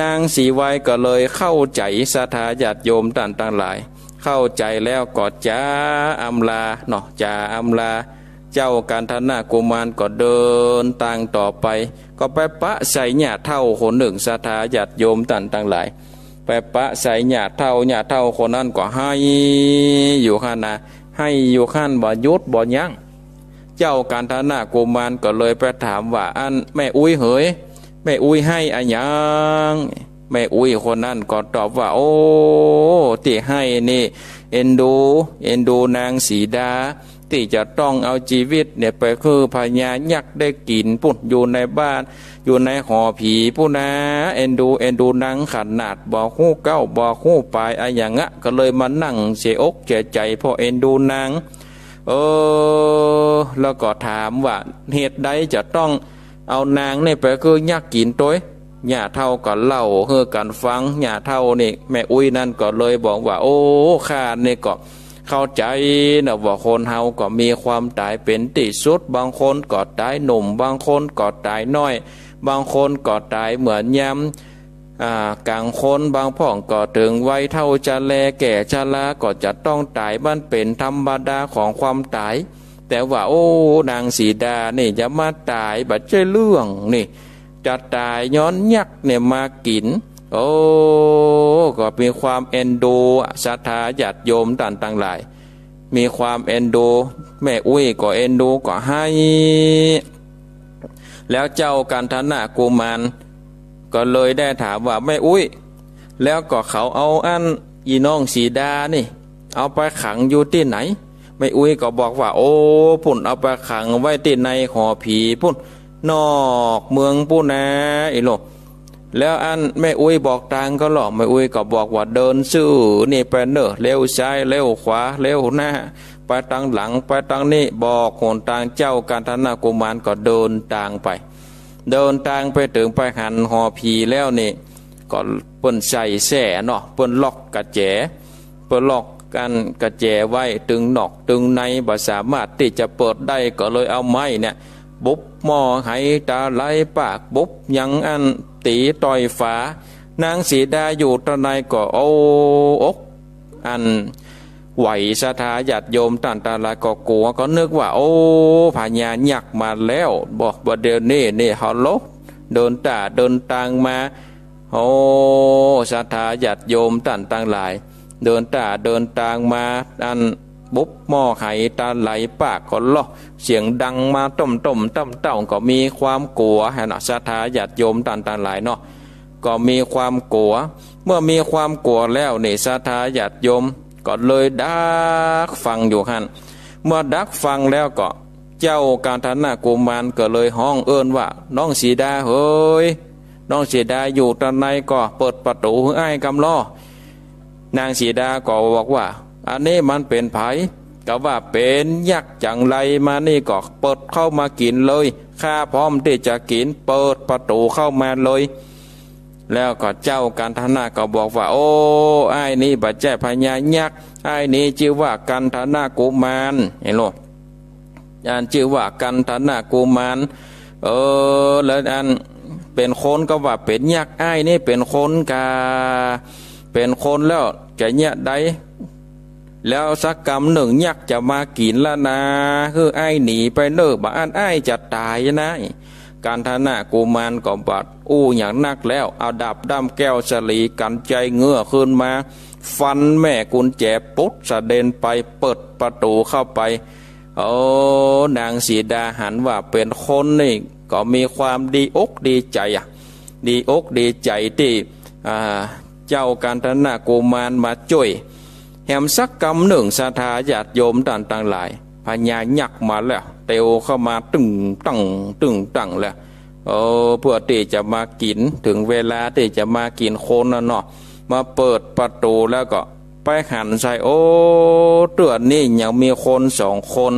นางสีไวก็เลยเข้าใจ๋ ศรัทธาญาติโยมต้านตังหลาย เข้าใจ๋แล้วก็จ๋าอำลาเนาะ จ๋าอำลา เจ้ากันธนะกุมารก็เดินตางต่อไป ก็ไปปะใส่หญ้าเฒ่าคนนึ่ง ศรัทธาญาติโยมต้านตังหลาย ไปปะใส่หญ้าเฒ่า หญ้าเฒ่าคนนั้นก็ไห้อยู่หั้นนา ไห้อยู่หั้นบ่หยุดบ่ยั้ง เจ้ากันธนะกุมารก็เลยไปถามว่า อั้นแม่อุ๊ยเหย แม่อุ๊ยไห้อะหยัง แม่อุ๊ยคนนั้นก็ตอบว่า โอ้ ตี้ไห้นี่ เอ็นดู เอ็นดูนางสีดา ตี้จะต้องเอาจีวิตเนี่ยไปหื้อพญายักษ์ได้กิ๋นปุ้น อยู่ในบ้าน อยู่ในหอผีปุ้นนา เอ็นดู เอ็นดูนางขนาด บ่ฮู้เก๊าบ่ฮู้ปายอะหยังอะ ก็เลยมานั่งเสียอกเสียใจ๋ เพราะเอ็นดูนาง เออ แล้วก็ถามว่า เหตุใดจะต้องเอานางนี่ไปหื้อยักษ์กิ๋นตวย หญ้าเฒ่าก็เล่าหื้อกั๋นฟัง หญ้าเฒ่านี่ แม่อุ๊ยนั้นก็เลยบอกว่า โอ้ ข้านี่ก็เข้าใจ๋นะ ว่าคนเฮาก็มีความต๋ายเป๋นตี้สุด บางคนก็ต๋ายหนุ่ม บางคนก็ต๋ายน้อย บางคนก็ต๋ายเหมือนยาม อ่า ก๋างคน บางพ่องก็เถิงวัยเฒ่าชะแลแก่ชรา ก็จะต้องต๋าย มันเป๋นธรรมดาของความต๋าย แต่ว่า โอ้ นางสีดานี่จะมาต๋ายบ่ใจ้เรื่องนี่ จะต๋ายย้อนยักษ์เนี่ยมากิ๋น โอ้ ก็มีความเอ็นดู ศรัทธาญาติโยมต้านตังหลาย มีความเอ็นดู แม่อุ๊ยก็เอ็นดูก็ไห้ แล้วเจ้ากันธนะกุมารก็เลยได้ถามว่า แม่อุ๊ย แล้วก็เขาเอาอั้นอีน้องสีดานี่ เอาไปขังอยู่ตี้ไหน แม่อุ๊ยก็บอกว่า โอ้ ปุ้น เอาไปขังไว้ตี้ในหอผีปุ้น นอกเมืองปุ้นนา อีโล แล้วอั้นแม่อุ๊ยบอกตางก็ลอ แม่อุ๊ยก็บอกว่า เดินซื่อนี่ไปเน่อ เลี้ยวซ้ายเลี้ยวขวาเลี้ยวหน้า ไปตางหลังไปตางนี้ บอกหนตาง เจ้ากันธนะกุมารก็เดินตางไป เดินตางไปเถิงไปหันหอผีแล้วนี่ ก็เปิ้นใส่แส้เนาะ เปิ้นล็อกกระแจ เปิ้นล็อก กั้นกระแจไว้ตึงนอกตึงใน บ่สามารถตี้จะเปิดได้ ก็เลยเอาไม้เนี่ย บุบหม้อไหตาไหลปาก บุบหยังอั้นตี๋ต่อยฝา นางสีดาอยู่ตางในก็ โอ้ อกอั้นไหว ศรัทธาญาติโยมต้านตังหลายก็กั๋ว ก็นึกว่า โอ้ พญายักษ์มาแล้ว บ่ บ่าเดี่ยวนี้นี่ เฮาโล เดินต้าเดินตางมา โอ้ ศรัทธาญาติโยมต้านตังหลาย เดินต้าเดินตางมา อันบุบหม้อไหตาไหลปากก็ลอ เสียงดังมาต้มๆ ต้มๆ ก็มีความกั๋วหั้นน่ะ ศรัทธาญาติโยมต้านตังหลายเนาะ ก็มีความกั๋ว เมื่อมีความกั๋วแล้วนี่ ศรัทธาญาติโยมก็เลยดักฟังอยู่หั้น เมื่อดักฟังแล้วก็ เจ้ากัณฑนกุมารก็เลยฮ้องเอิ้นว่า น้องสีดาเหย น้องสีดาอยู่ตางในก็เปิดประตู๋หื้ออ้ายกำลอ นางสีดาก็บอกว่า อันนี้มันเป๋นใผ ก็ว่าเป๋นยักษ์จั๋งใดมานี่ก็เปิดเข้ามากิ๋นเลย ข้าพร้อมตี้จะกิ๋น เปิดประตู๋เข้ามาเลย แล้วก็เจ้ากัณฑนก็บอกว่า โอ้ อ้ายนี้บ่ใจ้พญายักษ์ อ้ายนี้จื้อว่ากัณฑนกุมาร หันโล อันจื้อว่ากัณฑนกุมาร เออ แล้วอันเป๋นคนก็ว่าเป๋นยักษ์ อ้ายนี้เป๋นคนกา เป๋นคนแล้วจะเยียะใด แล้วสักกำนึ่งยักษ์จะมากิ๋นละนา หื้ออ้ายหนีไปเน่อ บ่อั้นอ้ายจะต๋ายนะ กัณฑนกุมารก็บ่อู้หยังนักแล้ว เอาดาบด้ามแก้วสะหลีกัญไชเงื้อขึ้นมา ฟันแม่กุญแจปุ๊ดสะเด็นไป เปิดประตู๋เข้าไป โอ้ นางสีดาหันว่าเป๋นคนนี่ก็มีความดีอกดีใจ๋อะ ดีอกดีใจ๋ตี้ อ่า เจ้ากัณฑนกุมารมาจ้วย แหมสักกำนึ่งศรัทธาญาติโยมต้านตังหลาย พญายักษ์มาแล้ว เตียวเข้ามาตึ้งตั้งตึ้งตั้งแล้ว โอ้ เปื้อตี้จะมากิ๋น เถิงเวลาตี้จะมากิ๋นคนแล้วเนาะ มาเปิดประตู๋แล้วก็ไปหันใส่ โอ้ เตื้อนี้ยังมีคนสองคน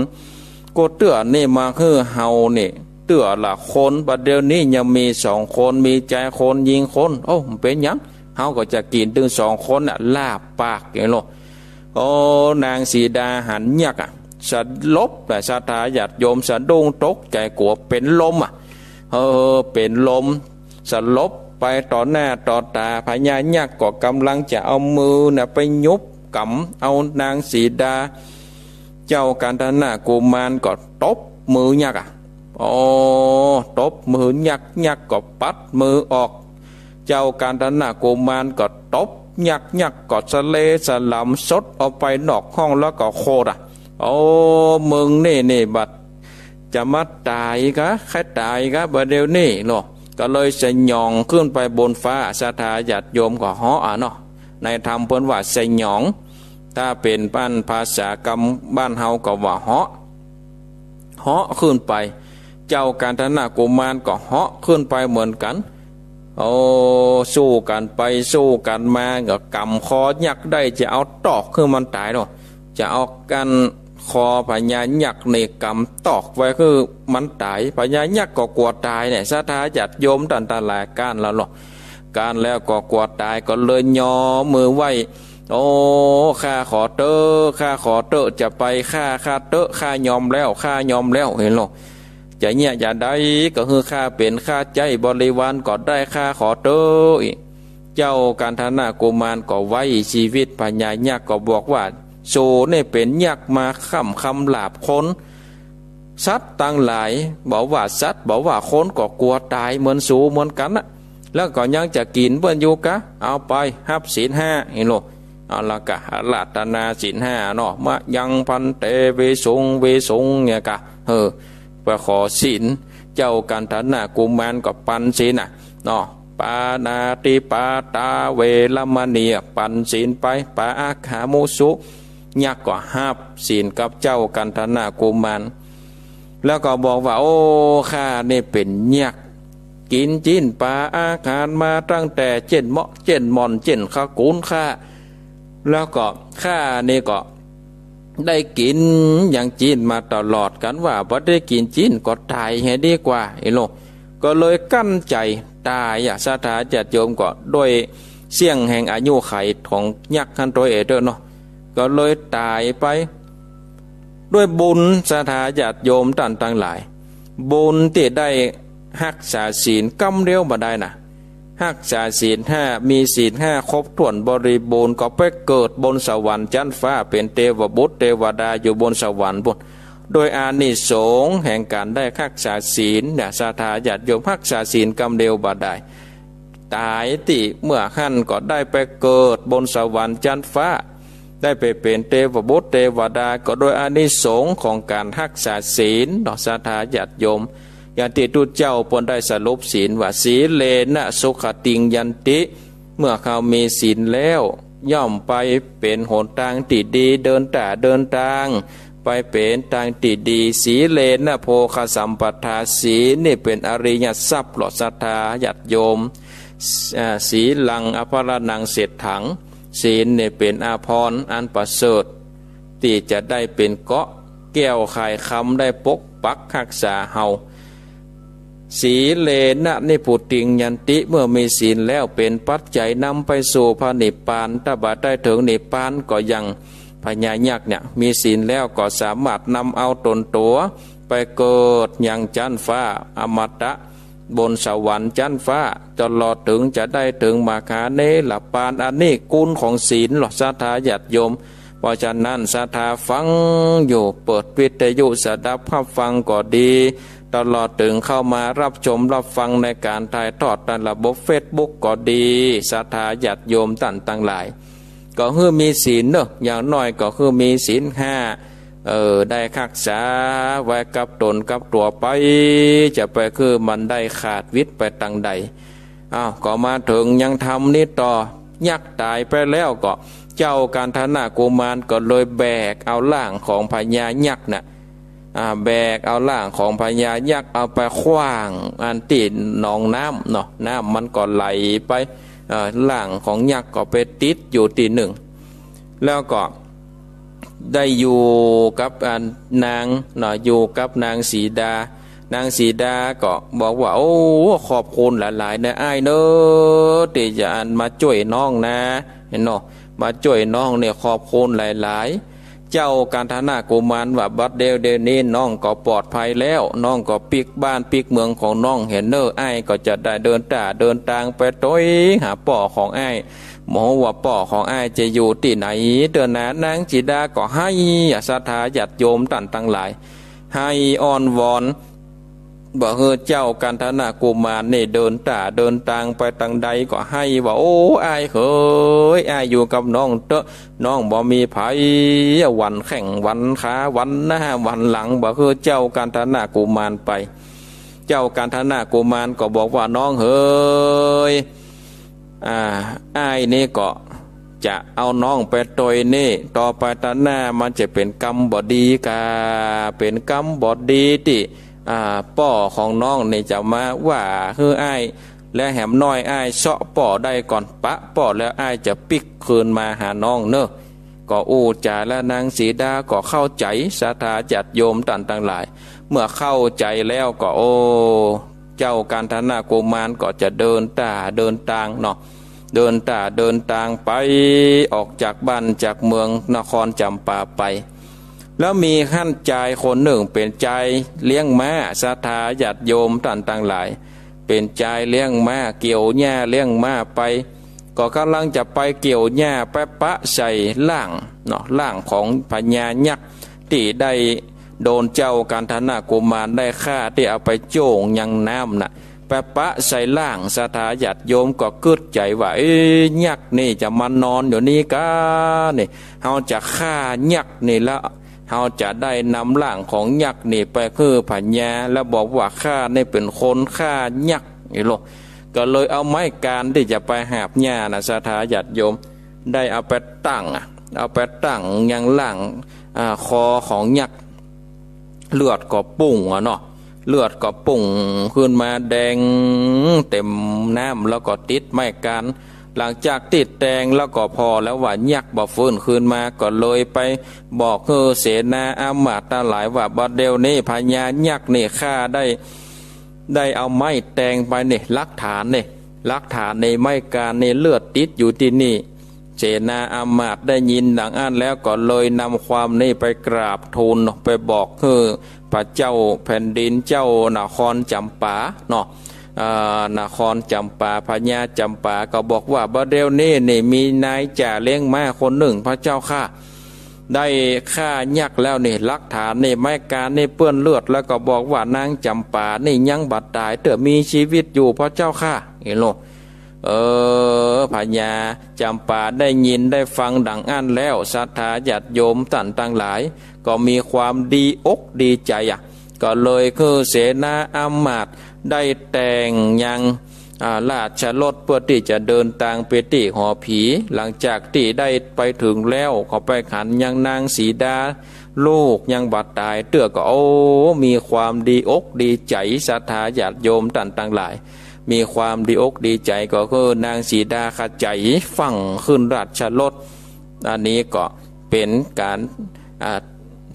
ก็เตื้อนี้มาหื้อเฮานี่ เตื้อละคน บ่าเดี่ยวนี้ยังมีสองคน มีจายคนญิงคน โอ้ เป๋นหยัง เฮาก็จะกิ๋นตึงสองคนน่ะ ลาบปาก หันโล โอ้ นางสีดาหันยักษ์อะ สลบ ศรัทธาญาติโยมสะดุ้งตกใจ๋กั๋วเป๋นลมอะ เออ เป๋นลม สลบไปต่อหน้าต่อต๋า พญายักษ์ก็ก่ำลังจะเอามือน่ะไปหยุบก๋ำเอานางสีดา เจ้ากัณฑนกุมารก็ตบมือยักษ์อะ โอ้ ตบมือยักษ์ ยักษ์ก็ปัดมือออก เจ้ากัณฑนกุมารก็ตบยักษ์ ยักษ์ก็สะเลสะหลำสดออกไปนอกห้องแล้วก็โคดอะ โอ้ มึงนี่นี่บัดจะมาต๋ายกา ใค่ต๋ายกา บ่าเดี่ยวนี้เนาะ ก็เลยสยองขึ้นไปบนฟ้า ศรัทธาญาติโยมก็เฮาะอะเนาะ ในธรรมเปิ้นว่าสยอง ถ้าเป๋นบ้านภาษากำบ้านเฮาก็ว่าเฮาะ เฮาะขึ้นไป เจ้ากัณฑนกุมารก็เฮาะขึ้นไปเหมือนกั๋น โอ้ สู้กั๋นไปสู้กั๋นมา ก็ก๋ำคอยักษ์ได้ จะเอาตอกหื้อมันต๋ายเนาะ จะเอาอันคอพญายักษ์นี่ก๋ำตอกไว้หื้อมันต๋าย พญายักษ์ก็กั๋วต๋ายเนี่ย ศรัทธาญาติโยมต้านตังหลาย ก้านแล้วเนาะ ก้านแล้วก็กั๋วต๋าย ก็เลยยอมือไหว้ โอ้ ข้าขอเต๊อะ ข้าขอเต๊อะ จะไปฆ่าข้าเต๊อะ ข้ายอมแล้ว ข้ายอมแล้ว หันโล จะเยียะจะใดก็หื้อข้าเป๋น ข้าใจ๊บริวารก็ได้ ข้าขอเต๊อะ เจ้ากัณฑนกุมารก็ไหว้ชีวิต พญายักษ์ก็บอกว่า สูนี่เป๋นยักษ์มาค่ำคำหลาบคน สัตว์ตังหลาย บ่ว่าสัตว์ บ่ว่าคนก็กั๋วต๋ายเหมือนสูเหมือนกั๋นนะ แล้วก็ยังจะกิ๋นเปิ้นอยู่กา เอาไป ฮับศีลห้า หันโล เอาละกา อาราธนาศีลห้าเนาะ มะยังภันเต วิสุง วิสุง เนี่ยกา เออ ไปขอศีล เจ้ากัณฑนกุมารก็ปันศีลน่ะ เนาะ ปาณาติปาตาเวระมะณี ปันศีลไป ปาอาขามุสุ ยักษ์ก็ฮับศีลกับเจ้ากัณฑนกุมาร แล้วก็บอกว่า โอ้ ข้านี่เป๋นยักษ์ กิ๋นจิ๊นป๋าอาหารมาตั้งแต่เจ๊นเมาะเจ๊นหม่อนเจ๊นขะกู๋นข้า แล้วก็ข้านี่ก็ได้กิ๋นหยังจิ๊นมาตลอด กันว่าบ่ได้กิ๋นจิ๊นก็ต๋ายเหียดีกว่า หันโล ก็เลยกั้นใจ๋ต๋ายอะ ศรัทธาญาติโยมก็ด้วยเสี้ยงแห่งอายุขัยของยักษ์หั้นตวยเอเต๊อะเนาะ ก็เลยต๋ายไป ด้วยบุญศรัทธาญาติโยมต้านตังหลาย บุญตี้ได้ฮักษาศีลกำเดียวบ่ได้นะ ฮักษาศีลห้า มีศีลห้าครบถ้วนบริบูรณ์ ก็ไปเกิดบนสวรรค์จั๊นฟ้า เป๋นเตวบุตรเตวดาอยู่บนสวรรค์ปู๊น โดยอานิสงส์แห่งก๋านได้ฮักษาศีลเนี่ย ศรัทธาญาติโยม ฮักษาศีลกำเดียวบ่ได้ ต๋ายตี้เมื่อหั้นก็ได้ไปเกิดบนสวรรค์จั๊นฟ้า ได้ไปเป๋นเตวบุตรเตวดา ก็โดยอานิสงส์ของก๋านฮักษาศีลเนาะ ศรัทธาญาติโยม อย่างตี้ตุ๊เจ้าเปิ้นได้สรุปศีลว่า สีเลนะสุขติงยันติ เมื่อเฮามีศีลแล้ว ย่อมไปเป๋นหนตางตี้ดี เดินต้าเดินตาง ไปเป๋นตางตี้ดี สีเลนะโภคสัมปทา ศีลนี่เป๋นอริยทรัพย์เนาะ ศรัทธาญาติโยม อ่า สีลังอภรณังเศรษฐัง ศีลนี่เป๋นอาภรณ์อันประเสริฐ ตี้จะได้เป๋นเกราะแก้วไขคำ ได้ปกปักฮักษาเฮา สีเลนะนิพพุติงยันติ เมื่อมีศีลแล้วเป๋นปัจจัยนำไปสู่พระนิพพาน ถ้าบ่ได้เถิงนิพพานก็ยัง พญายักษ์เนี่ย มีศีลแล้วก็สามารถนำเอาต๋นตั๋วไปเกิดยังจั๊นฟ้าอมตะ บนสวรรค์จั๊นฟ้า ตลอดเถิงจะได้เถิงมหาเนรปาน อันนี้คุณของศีลเนาะ ศรัทธาญาติโยม เพราะฉะนั้นศรัทธาฟังอยู่ เปิดวิทยุสดับฮับฟังก็ดี ตลอดเถิงเข้ามาฮับชมฮับฟังในก๋านถ่ายทอดในระบบเฟซบุ๊กก็ดี ศรัทธาญาติโยมต้านตังหลาย ก็หื้อมีศีลเนาะ อย่างน้อยก็หื้อมีศีลห้า เออ ได้ฮักษาไว้กับต๋นกับตั๋วไป จะไปหื้อมันได้ขาดวิดไปตางใด อ้าว ก็มาเถิงยังธรรมนี้ต่อ ยักษ์ต๋ายไปแล้วก็ เจ้ากัณฑนกุมารก็เลยแบกเอาร่างของพญายักษ์น่ะ อ่า แบกเอาร่างของพญายักษ์เอาไปขว้างอันตี้หนองน้ำเนาะ น้ำมันก็ไหลไป เอ่อ ร่างของยักษ์ก็ไปติดอยู่ตี้นึ่ง แล้วก็ได้อยู่กับ อ่า นางเนาะ อยู่กับนางสีดา นางสีดาก็บอกว่า โอ้ ขอบคุณหลายๆ นะอ้ายเนาะ ตี้จะอันมาจ้วยน้องนะ หันเนาะ มาจ้วยน้องเนี่ย ขอบคุณหลายๆ เจ้ากัณฑนกุมารว่า บัดเดี๋ยว เดี๋ยวนี้น้องก็ปลอดภัยแล้ว น้องก็ปิ๊กบ้านปิ๊กเมืองของน้องหันเนาะ อ้ายก็จะได้เดินต้าเดินตางไปตวยหาป้อของอ้าย บ่ฮู้ว่าป้อของอ้ายจะอยู่ตี้ไหนเตื้อนา นางสีดาก็ไห้ ศรัทธาญาติโยมต้านตังหลาย ไห้อ้อนวอน บ่หื้อเจ้ากัณฑนกุมารนี่เดินต้าเดินตางไปตางใด ก็ไห้ว่า โอ้ อ้ายเหย อ้ายอยู่กับน้องเต๊อะ น้องบ่มีใผ วันแข้งวันขา วันหน้าวันหลัง บ่หื้อเจ้ากัณฑนกุมารไป เจ้ากัณฑนกุมารก็บอกว่า น้องเหย อ่า อ้ายนี่ก็จะเอาน้องไปตวยนี่ ต่อไปตางหน้ามันจะเป๋นกรรมบ่ดีกา เป๋นกรรมบ่ดีตี้ อ่า ป้อของน้องนี่จะมาว่าหื้ออ้าย และแหมน้อยอ้ายเซาะป้อได้ก่อน ปะป้อแล้วอ้ายจะปิ๊กคืนมาหาน้องเนาะ ก็อู้จ๋าแล้ว นางสีดาก็เข้าใจ๋ ศรัทธาญาติโยมต้านตังหลาย เมื่อเข้าใจ๋แล้วก็ โอ้ เจ้ากัณฑนกุมารก็จะเดินต้าเดินตางเนาะ เดินต้าเดินตางไป ออกจากบ้านจากเมืองนครจ๋ำปาไป แล้วมีหั้นจายคนนึ่งเป๋นจายเลี้ยงม้า ศรัทธาญาติโยมต้านตังหลาย เป๋นจายเลี้ยงม้า เกี่ยวหญ้าเลี้ยงม้าไป ก็ก่ำลังจะไปเกี่ยวหญ้า ไปปะใส่ร่างเนาะ ร่างของพญายักษ์ตี้ได้โดนเจ้ากัณฑนกุมารได้ฆ่า ตี้เอาไปโจ้งยังน้ำน่ะ ไปปะใส่ร่าง ศรัทธาญาติโยมก็กึ๊ดใจ๋ว่า เอ๊ะ ยักษ์นี่จะมานอนอยู่นี่กา นี่ เฮาจะฆ่ายักษ์นี่ละ เฮาจะได้นำร่างของยักษ์นี่ไปหื้อพญา แล้วบอกว่าข้านี่เป๋นคนฆ่ายักษ์นี่โลก ก็เลยเอาไม้กานตี้จะไปหาบหญ้าน่ะ ศรัทธาญาติโยม ได้เอาไปตั้งอะ เอาไปตั้งยังร่าง อ่า คอของยักษ์ เลือดก็ปุ้งอะเนาะ เลือดก็ปุ้งขึ้นมาแดงเต็มน้ำ แล้วก็ติดไม้กาน หลังจากติดแดงแล้วก็ผ่อแล้วว่ายักษ์บ่ฟื้นคืนมา ก็เลยไปบอกหื้อเสนาอามาตย์ตังหลายว่า บัดเดี๋ยวนี้พญายักษ์นี่ข้าได้ ได้เอาไม้แตงไปนี่ หลักฐานนี่ หลักฐานในไม้กานนี่ เลือดติดอยู่ตี้นี่ เสนาอำมาตย์ได้ยินดังอั้นแล้วก็เลยนำความนี้ไปกราบทูลเนาะ ไปบอกหื้อพระเจ้าแผ่นดินเจ้านครจำปาเนาะ อ่า นครจำปา พญาจำปาก็บอกว่า บ่าเดี่ยวนี้นี่มีนายจ่าเลี้ยงม้าคนนึ่งพระเจ้าข้า ได้ฆ่ายักษ์แล้วนี่ หลักฐานนี่ ไม้กานี่เปื้อนเลือด แล้วก็บอกว่านางจำปานี่ยังบ่ต๋ายเตื้อ มีจีวิตอยู่พระเจ้าข้า เห็นโล เออ พญาจำปาได้ยินได้ฟังดังอั้นแล้ว ศรัทธาญาติโยมต้านตังหลาย ก็มีความดีอกดีใจ๋อะ ก็เลยหื้อเสนาอำมาตย์ได้แต่งยัง อ่า ราชรถเปื้อตี้จะเดินตางไปตี้หอผี หลังจากตี้ได้ไปเถิงแล้ว ก็ไปหันยังนางสีดา ลูกยังบ่ต๋ายเตื้อ ก็ โอ้ มีความดีอกดีใจ๋ ศรัทธาญาติโยมต้านตังหลาย มีความดีอกดีใจ๋ ก็คือนางสีดาขะใจ๋ฟั่งขึ้นราชรถ อันนี้ก็เป๋นก๋าน อ่า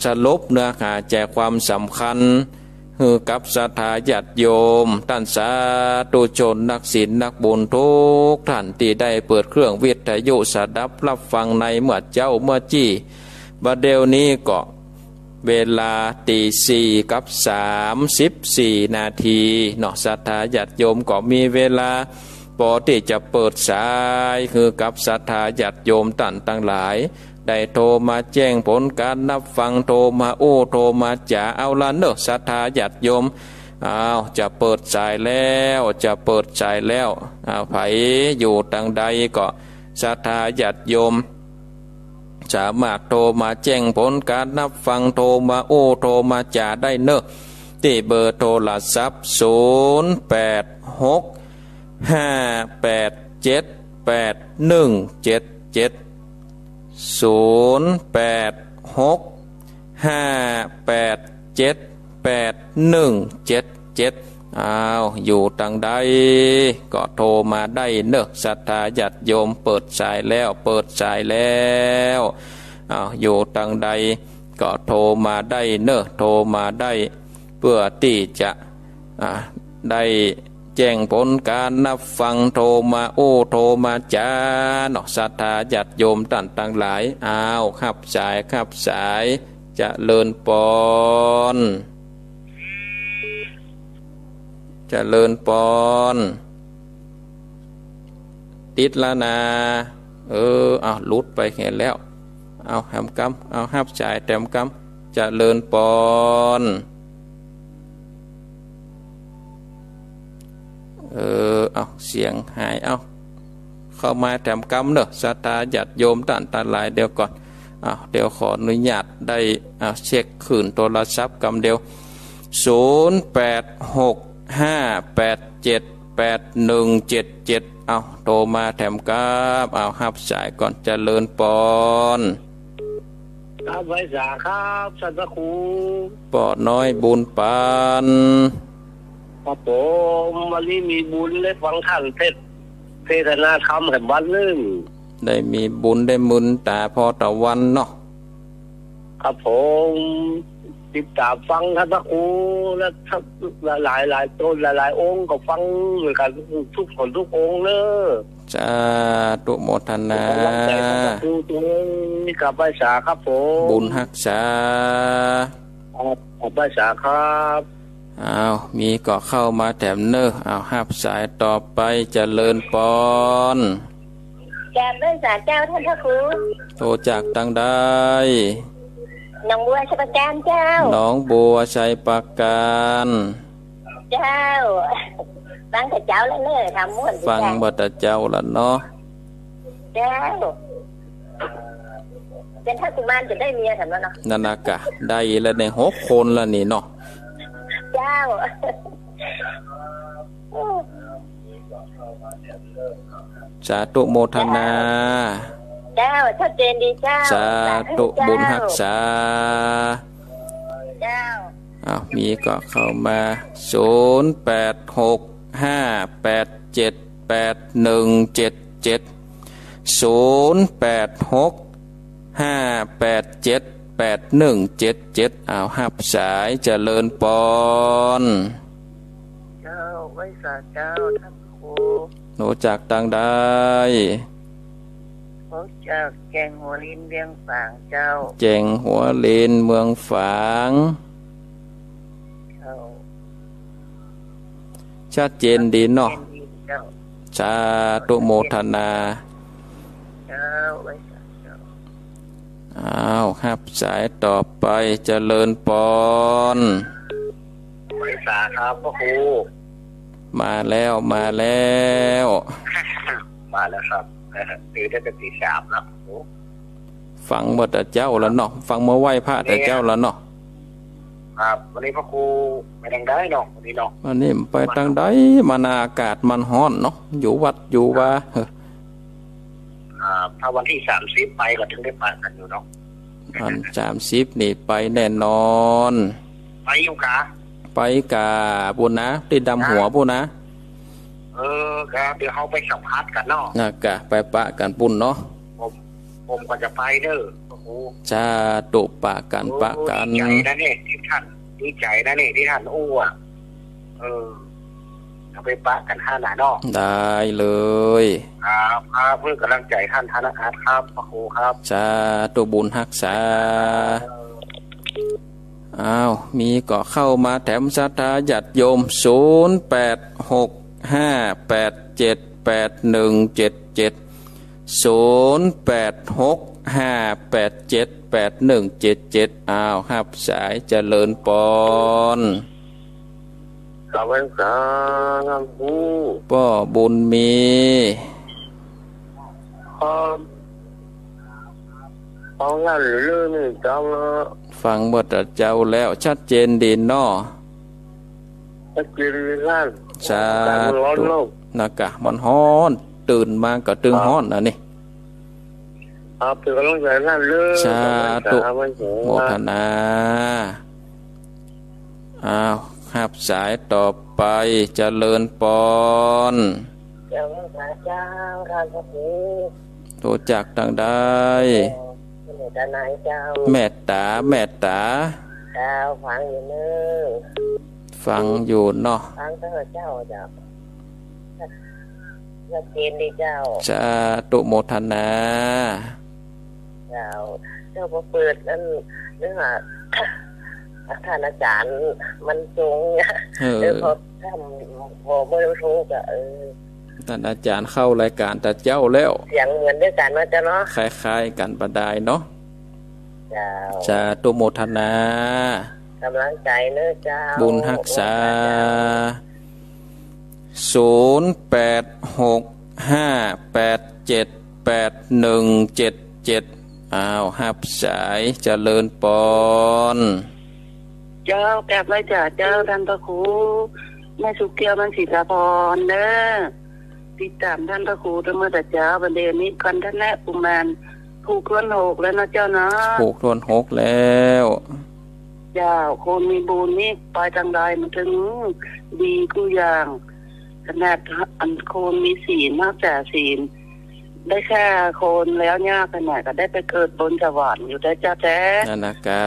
สรุปเนื้อหาใจ๋ความสำคัญ หื้อกับศรัทธาญาติโยมต้านสาธุชนนักศีลนักบุญกู้ต้านตี้ได้เปิดเครื่องวิทยุสดับฮับฟังในเมื่อเจ๊าเมื่อจี้ บ่าเดี่ยวนี้ก็เวลาตีสี่กับสามสิบสี่นาทีเนาะ ศรัทธาญาติโยมก็มีเวลา ปอตี้จะเปิดสาย หื้อกับศรัทธาญาติโยมต้านตังหลาย ได้โทรมาแจ้งผลก๋านฮับฟัง โทรมาอู้ โทรมาจ๋า เอาละเนาะ ศรัทธาญาติโยม อ้าว จะเปิดสายแล้ว จะเปิดสายแล้ว อ้าว ใผอยู่ตังใดก็ ศรัทธาญาติโยม สามารถโทรมาแจ้งผลก๋านฮับฟัง โทรมาอู้ โทรมาจ๋าได้เนาะ ตี้เบอร์โทรศัพท์ ศูนย์แปดหก ห้าแปดเจ็ด แปดหนึ่งเจ็ดเจ็ด ศูนย์แปดหก ห้าแปดเจ็ด แปดหนึ่งเจ็ดเจ็ด อ้าว อยู่ตังใดก็โทรมาได้เนาะ ศรัทธาญาติโยม เปิดสายแล้ว เปิดสายแล้ว อ้าว อยู่ตังใดก็โทรมาได้เนาะ โทรมาได้ เปื้อตี้จะ อ่า ได้แจ้งผลก๋านฮับฟัง โทรมาอู้ โทรมาจ๋าเนาะ ศรัทธาญาติโยมต้านตังหลาย อ้าว ฮับสาย ฮับสาย เจริญปอน เจริญปอน ติดละนา เออ อ้าว หลุดไปแหมแล้ว อ้าว แถมกำ อ้าว ฮับสายแถมกำ เจริญปอน เออ อ้าว เสียงหาย อ้าว เข้ามาแถมกำเนาะ ศรัทธาญาติโยมต้านตังหลาย เดี๋ยวก่อน อ้าว เดี๋ยวขออนุญาตได้ อ้าว เช็คคลื่นโทรศัพท์กำเดียว ศูนย์แปดหก ห้าแปดเจ็ด แปดหนึ่งเจ็ดเจ็ด อ้าว โทรมาแถมกำ อ้าว ฮับสายก่อน เจริญปอน ครับ ไหว้สาครับ ท่านพระครู ป้อน้อยบุญปัน ครับผม วันนี้มีบุญได้ฟังท่านเทศน์ เทศนาธรรมแหมวันนึ่ง ได้มีบุญได้มึนต๋าผ่อตะวันเนาะ ครับผม ติดต๋ามฟังท่านพระครู และหลายๆ หลายๆ ต๋น หลายๆ องค์ก็ฟังเหมือนกั๋น กู้ทุกคนกู้องค์เนาะ สาธุโมทนา เป็นกำลังใจ๋ให้กับครูตรงนี้ ครับ ไหว้สาครับผม บุญฮักษา ครับ ครับ ไหว้สาครับ อ้าว มีก็เข้ามาแถมเนาะ อ้าว ฮับสายต่อไป เจริญปอน กราบไหว้สาเจ้าท่านพระครู โทรจากตังใด หนองบัวไชยปราการเจ้า หนองบัวไชยปราการ เจ้า ฟังแต่เจ๊าแล้วเนาะ ธรรมม่วนดี ฟังบ่าแต่เจ๊าแล้วเนาะ เจ้า เป๋นพระกุมารจะได้เมียแถมแล้วเนาะ นั่นน่ะกะ ได้แล้วในหกคนแล้วนี่เนาะ เจ้า สาธุโมทนา เจ้า ชัดเจนดีเจ้า สาธุ สาธุเจ้า บุญฮักษา เจ้า อ้าว มีก็เข้ามา ศูนย์แปดหก ห้าแปดเจ็ด แปดหนึ่งเจ็ดเจ็ด ศูนย์แปดหก ห้าแปดเจ็ด แปดหนึ่งเจ็ดเจ็ด อ้าว ฮับสาย เจริญปอน เจ้า ไหว้สาเจ้าท่านครู โทรจากตังใด เจ้า แจ้งหัวลินเวียงฝางเจ้า แจ้งหัวลินเมืองฝาง เจ้า ชัดเจนดีเนาะ ชัดเจนดีเจ้า สาธุโมทนา เจ้า ไหว้สาเจ้า อ้าว ฮับสายต่อไป เจริญปอน ไหว้สาครับพระครู มาแล้ว มาแล้ว มาแล้วครับ ตื่นตั้งแต่ตีสามแล้ว โอ้ ฟังเมื่อแต่เจ๊าแล้วเนาะ ฟังเมื่อไหว้พระแต่เจ๊าแล้วเนาะ ครับ วันนี้พระครูไปตางใดเนาะ วันนี้เนาะ วันนี้ไปตางใด มานาอากาศมันฮ้อนเนาะ อยู่วัดอยู่วา เออ อ่า ถ้าวันตี้สามสิบไปก็ถึงได้ปะกั๋นอยู่เนาะ วันสามสิบนี่ไปแน่นอน ไปอยู่กา ไปกาปู้นนะ ตี้ดำหัวปู้นนะ เออ กา เดี๋ยวเฮาไปสัมภาษณ์กั๋นเนาะ นะกา ไปปะกั๋นปู้นเนาะ ผม ผมก็จะไปเด้อ โอ้โห สาธุ ปะกั๋น โอ้ ปะกั๋น ดีใจ๋นะเนี่ย ตี้ต้าน ดีใจ๋นะเนี่ย ตี้ต้านอู้อะ เออ เอาไปปะกั๋นหั้นน่ะเนาะ ได้เลย ครับ ครับ เพื่อก๋ำลังใจ๋ต้านธนอาจครับ พระครูครับ สาธุ บุญฮักษา อ้าว มีก็เข้ามาแถมศรัทธาญาติโยม ศูนย์แปดหกห้าแปดเจ็ดแปดหนึ่งเจ็ดเจ็ด ศูนย์แปดหกห้าแปดเจ็ดแปดหนึ่งเจ็ดเจ็ด อ้าว ฮับสาย เจริญปอน กราบไหว้สาครับครู ป้อบุญมี ครับ ฟังแน่นเรื่อยๆ นี่เจ้าเนาะ ฟังเมื่อแต่เจ๊าแล้ว ชัดเจนดีเนาะ ชัดเจนดีท่าน สาธุ อากาศมันฮ้อนเนาะ นะกา มันฮ้อน ตื่นมาก็ตึงฮ้อนนะนี่ ครับ เป๋นก๋ำลังใจ๋ท่านเด้อ สาธุ สาธุ โมทนา อ้าว ฮับสายต่อไป เจริญปอน เจ้า เจ้า ท่านพระครู โตจากตางใด เมตตา เมตตา เจ้า ฟังอยู่เน้อ ฟังอยู่เนาะ ฟังเต้อเจ้า เจ้า ชัดเจนดีเจ้า สาธุโมทนา เจ้า เจ้า ปอเปิดอัน เรื่อง ท่านอาจ๋ารย์มันทรงเนี่ย เออ เออ ปอท่าน ปอบ่ฮู้ก็ เออ ท่านอาจ๋ารย์เข้ารายก๋านตะเจ๊าแล้ว เสียงเหมือนตวยกั๋นเนาะเจ้าเนาะ คล้ายๆ กั๋นปานใดเนาะ เจ้า สาธุโมทนา ก๋ำลังใจ๋เน้อเจ้า บุญฮักษา บุญฮักษาเจ้า ศูนย์แปดหกห้าแปดเจ็ดแปดหนึ่งเจ็ดเจ็ด อ้าว ฮับสาย เจริญปอน เจ้า กราบไหว้เจ้า เจ้า ท่านพระครู แม่สุขแก้ว มันสีสาพรเน้อ ติดต๋ามท่านพระครูตั้งเมื่อแต่เจ๊า บัดเดี๋ยวนี้ก่อนท่านแหละ ประมาณ ผูกถ้วนหกแล้วเนาะเจ้าเนาะ ผูกถ้วนหกแล้ว เจ้า คนมีบุญนี่ไปตางใดมันตึงดีกู้อย่าง ขนาดอันคนมีศีล ฮักษาศีล ได้ฆ่าคนแล้วเนี่ย ขนาดก็ได้ไปเกิดบนสวรรค์อยู่ได้เจ้าแต๊ นั่นนะกา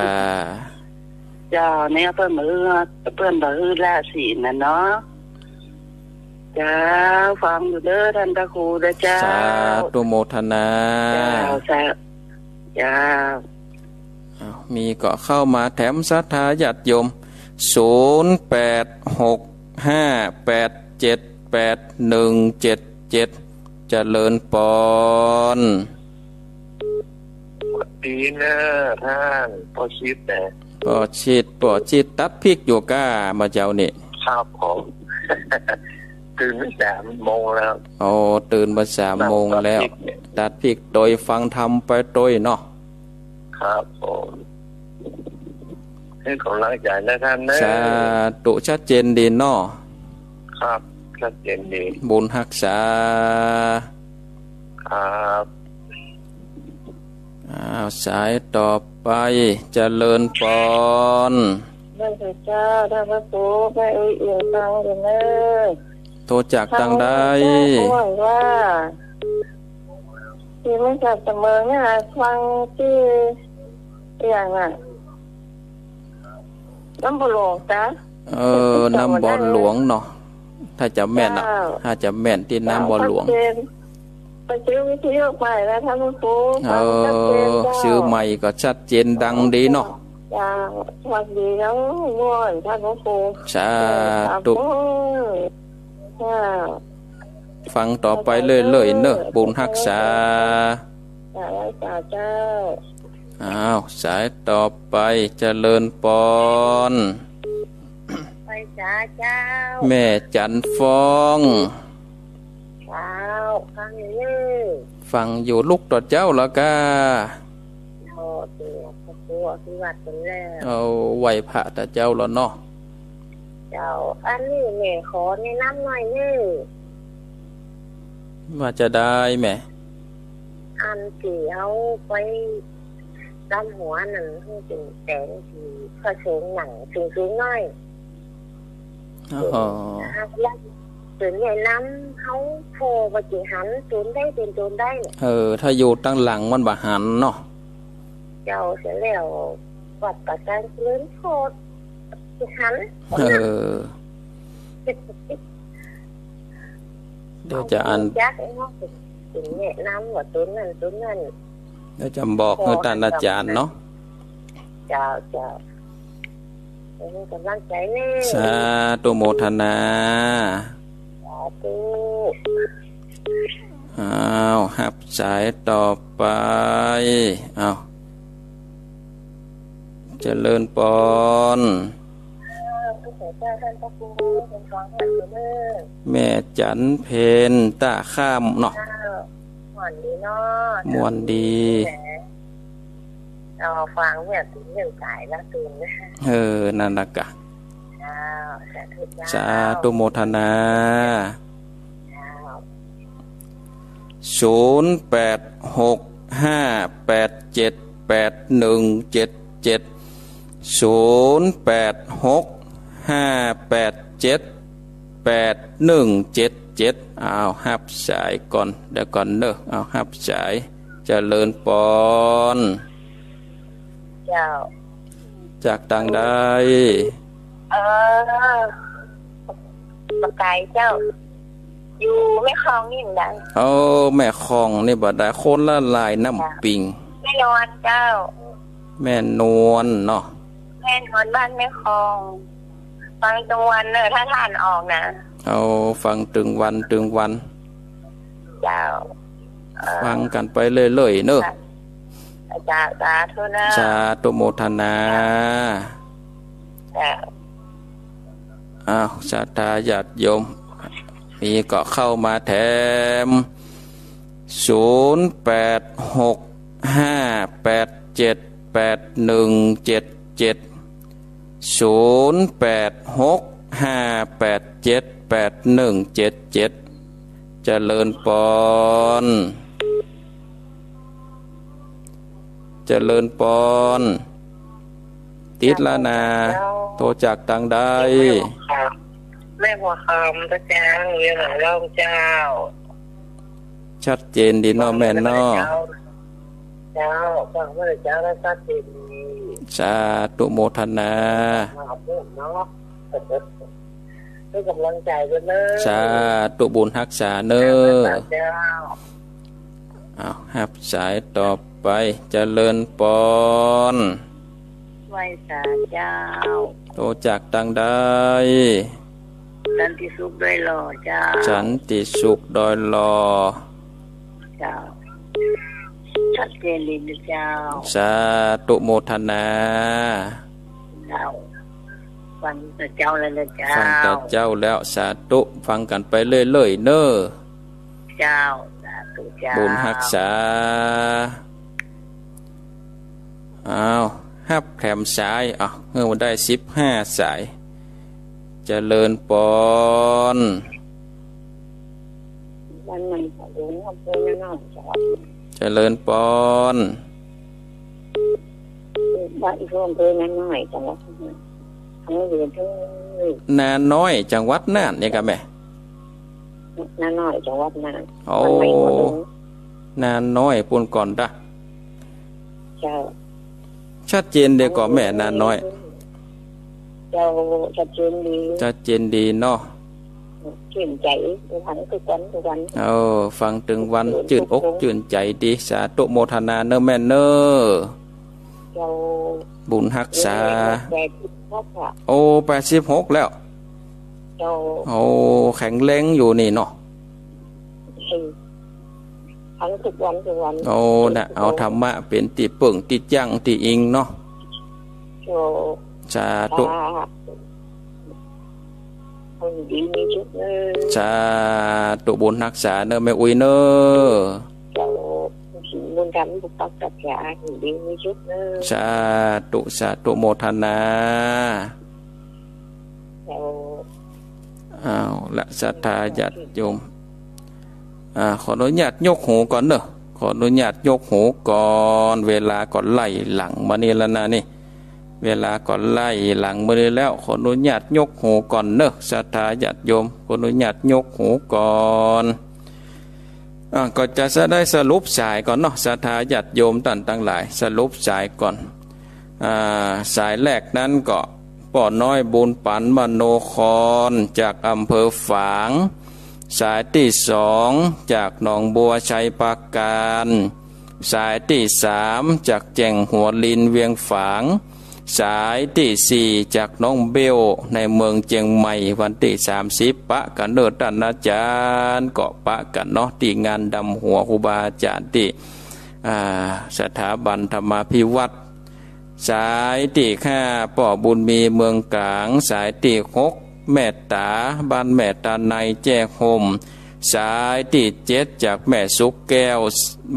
เจ้า เนี่ยเปิ้นบ่หื้อ เปิ้นบ่หื้อละศีลน่ะเนาะ เจ้า ฟังอยู่เน้อท่านพระครูเน้อเจ้า สาธุโมทนา เจ้า สา เจ้า อ้าว มีก็เข้ามาแถมศรัทธาญาติโยม ศูนย์แปดหกห้าแปดเจ็ดแปดหนึ่งเจ็ดเจ็ด เจริญปอน สวัสดีเน้อท่าน ป้อชิดนะ ป้อชิด ป้อชิดตัดพริกอยู่ก้า บ่าเจ๊านี่ ครับผม ตื่นมาสามโมงแล้ว โอ้ ตื่นมาสามโมงแล้ว ตัดพริกเนี่ย ตัดพริกตวยฟังธรรมไปตวยเนาะ ครับผม หื้อก๋ำลังใจ๋นะท่านเน้อ สาธุ ชัดเจนดีเนาะ ครับ ชัดเจนดี บุญฮักษา ครับ อ้าว สายต่อไป เจริญปอน เน้อเจ้า ท่านพระครู แม่อุ๊ยเอี่ยมฟังอยู่เน้อ โทรจากตางใด ฟังเจ้า อ้วนว่า ตี้เมืองสาบเสมิงเนี่ย ฟังตี้อย่างน่ะ น้ำบ่อหลวงจ๊ะ เออ น้ำบ่อหลวงเนาะ ถ้าจ๋ำแม่นน่ะ เจ้า ถ้าจ๋ำแม่นตี้น้ำบ่อหลวง ชัดเจน ไปซื้อวิทยุใหม่แล้วท่านพระครู ฟังชัดเจนเจ้า เออ ซื้อใหม่ก็ชัดเจนดังดีเนาะ เจ้า สวัสดีเจ้า ม่วนท่านพระครู สาธุ เจ้า ฟังต่อไปเรื่อยๆ เนอะ บุญฮักษา เจ้า เจ้า เจ้า อ้าว สายต่อไป เจริญปอน ไปสาเจ้า แม่จันทร์ฟอง เจ้า ฟังอยู่ ฟังอยู่ ลุกต่อเจ้าแล้วก้า เจ้า เดี๋ยวพระครูอภิวาทน์กันแล้ว เอา ไหว้พระต่อเจ้าแล้วเนาะ เจ้า อันนี้แม่ขอแนะนำหน่อยเน่อ ว่าจะได้แม่ อันตี้เอาไปตำหัวนั่นหื้อเป๋นแสงตี้พระสงฆ์นั่งสูงๆ หน้อย อ๋อ แล้วเป๋นแนะนำเฮา ผ่อว่าจะหันตนใดเป๋นตนใดเนี่ย เออ ถ้าอยู่ตังหลังมันบ่หันเนาะ เจ้า เสร็จแล้ววัดป่าจารย์เจริญโพธิ์ สิหัน เออ เดี๋ยวจะอัน จักเนาะ เป๋นแนะนำว่าตนนั้นตนนั้น เดี๋ยวจะบอกหื้อต้านอาจ๋ารย์เนาะ เจ้า เจ้า เป๋นก๋ำลังใจ๋เน่อ สาธุโมทนา สาธุ อ้าว ฮับสายต่อไป อ้าว เจริญปอน เออ พระคุณเจ้าท่านพระครู เป๋นของท่านเน่อ แม่จันทร์เพ็ญต้าข้ามเนาะ เจ้า ม่วนดีเนาะ ม่วนดี แหม เอาฟังเนี่ย เป๋นเรื่องสายละตื่นนะ เออ นั่นละกะ เจ้า สาธุเจ้า สาธุโมทนา เจ้า ศูนย์แปดหกห้าแปดเจ็ดแปดหนึ่งเจ็ดเจ็ด ศูนย์แปดหกห้าแปดเจ็ดแปดหนึ่งเจ็ดเจ็ด อ้าว ฮับสายก่อน เดี๋ยวก่อนเนอะ อ้าว ฮับสาย เจริญปอน เจ้า จากตังใด เออ บ่ไก๋เจ้า อยู่แม่คองนี่เหมือนกั๋น โอ้ แม่คองนี่บ่ได้ คนละลายน้ำปิง แม่นวลเจ้า แม่นวลเนาะ แม่นวลบ้านแม่คอง ฟังตึงวันเน่อ ถ้าต้านออกนะ เอา ฟังตึงวันตึงวัน เจ้า เอ่อ ฟังกั๋นไปเรื่อยๆ เน่อ เจ้า สาธุเน่อ สาธุโมทนา เจ้า อ้าว ศรัทธาญาติโยม มีก็เข้ามาแถม ศูนย์แปดหกห้าแปดเจ็ดแปดหนึ่งเจ็ดเจ็ด ศูนย์แปดหกห้าแปดเจ็ดแปดหนึ่งเจ็ดเจ็ด เจริญปอน เจริญปอน ติดละนา เจ้า โทรจากตังใด แม่หัวคำ แม่หัวคำ พระเจ้า เวียงหลังร่องเจ้า ชัดเจนดีเนาะแม่เนาะ เจ้า ฟังเมื่อเจ้าแล้วชัดเจนดี สาธุโมทนา ขอบคุณเนาะ ให้กำลังใจกันเนอะ สาธุบุญฮักษาเน่อ เจ้า อ้าว ฮับสายต่อไป เจริญปอน ไหว้สาเจ้า โทรจากตังใด สันติสุขดอยหล่อเจ้า สันติสุขดอยหล่อ เจ้า ชัดเจนดีนะเจ้า สาธุโมทนา เจ้า ฟังแต่เจ้าแล้วนะเจ้า ฟังแต่เจ้าแล้ว สาธุ ฟังกั๋นไปเรื่อยๆ เน่อ เจ้า สาธุเจ้า บุญฮักษา อ้าว ฮับแถมสาย อ้าว เมื่อวันได้สิบห้าสาย เจริญปอน บ้านใหม่เขาหลวง อำเภอนาน้อย จังหวัด เจริญปอน บ้านอีกอำเภอนาน้อย จังหวัด ทั้งเดือนทั้ง นาน้อย จังหวัดน่านเนี่ยกะแม่ นาน้อย จังหวัดน่าน โอ้ บ้านใหม่เขาหลวง นาน้อยปู๊นก่อนดะ เจ้า ชัดเจนดีก่อแม่ นาน้อย เจ้า ชัดเจนดี ชัดเจนดีเนาะ จื้นใจ๋ ฟังตึงวัน ตึงวัน เออ ฟังตึงวัน จื้นอกจื้นใจ๋ดี สาธุโมทนาเน่อแม่เน่อ เจ้า บุญฮักษา แปดสิบหกอะ โอ้ แปดสิบหกแล้ว เจ้า โอ้ แข็งแรงอยู่นี่เนาะ อืม ฟังตึงวันตึงวัน โอ้ นะ เอาธรรมะเป๋นตี้เปิ้งตี้ยั้งตี้อิงเนาะ เจ้า สาธุ สาธุ คนดีมีสุขเน่อ สาธุ บุญฮักษาเน่อแม่อุ๊ยเน่อ เจ้า บุญกรรมบุญปักกัจจา คนดีมีสุขเน่อ สาธุ สาธุโมทนา เจ้า เอาละ ศรัทธาญาติโยม อ่า ขออนุญาตยกหูก่อนเน่อ ขออนุญาตยกหูก่อน เวลาก็ไล่หลังมานี่แล้วนะนี่ เวลาก็ไล่หลังมานี่แล้ว ขออนุญาตยกหูก่อนเน่อ ศรัทธาญาติโยม ขออนุญาตยกหูก่อน อ่า ก็จะได้สรุปสายก่อนเนาะ ศรัทธาญาติโยมต้านตังหลาย สรุปสายก่อน อ่า สายแรกนั้นก็ป้อน้อยบุญปั๋นมโนคร จากอำเภอฝาง สายตี้สองจากหนองบัวไชยปราการ สายตี้สามจากแจ้งหัวลินเวียงฝาง สายตี้สี่จากน้องเบ้วในเมืองเจียงใหม่ วันตี้สามสิบ ปะกั๋นเน่อต้านอาจ๋ารย์ ก็ปะกั๋นเนาะ ตี้งานดำหัวครูบาอาจ๋ารย์ตี้ อ่า สถาบันธรรมาภิวัฒน์ สายตี้ห้าป้อบุญมีเมืองก๋าง สายตี้หกแม่ต๋า บ้านแม่ต๋าในแจ้ห่ม สายตี้เจ็ดจากแม่สุขแก้ว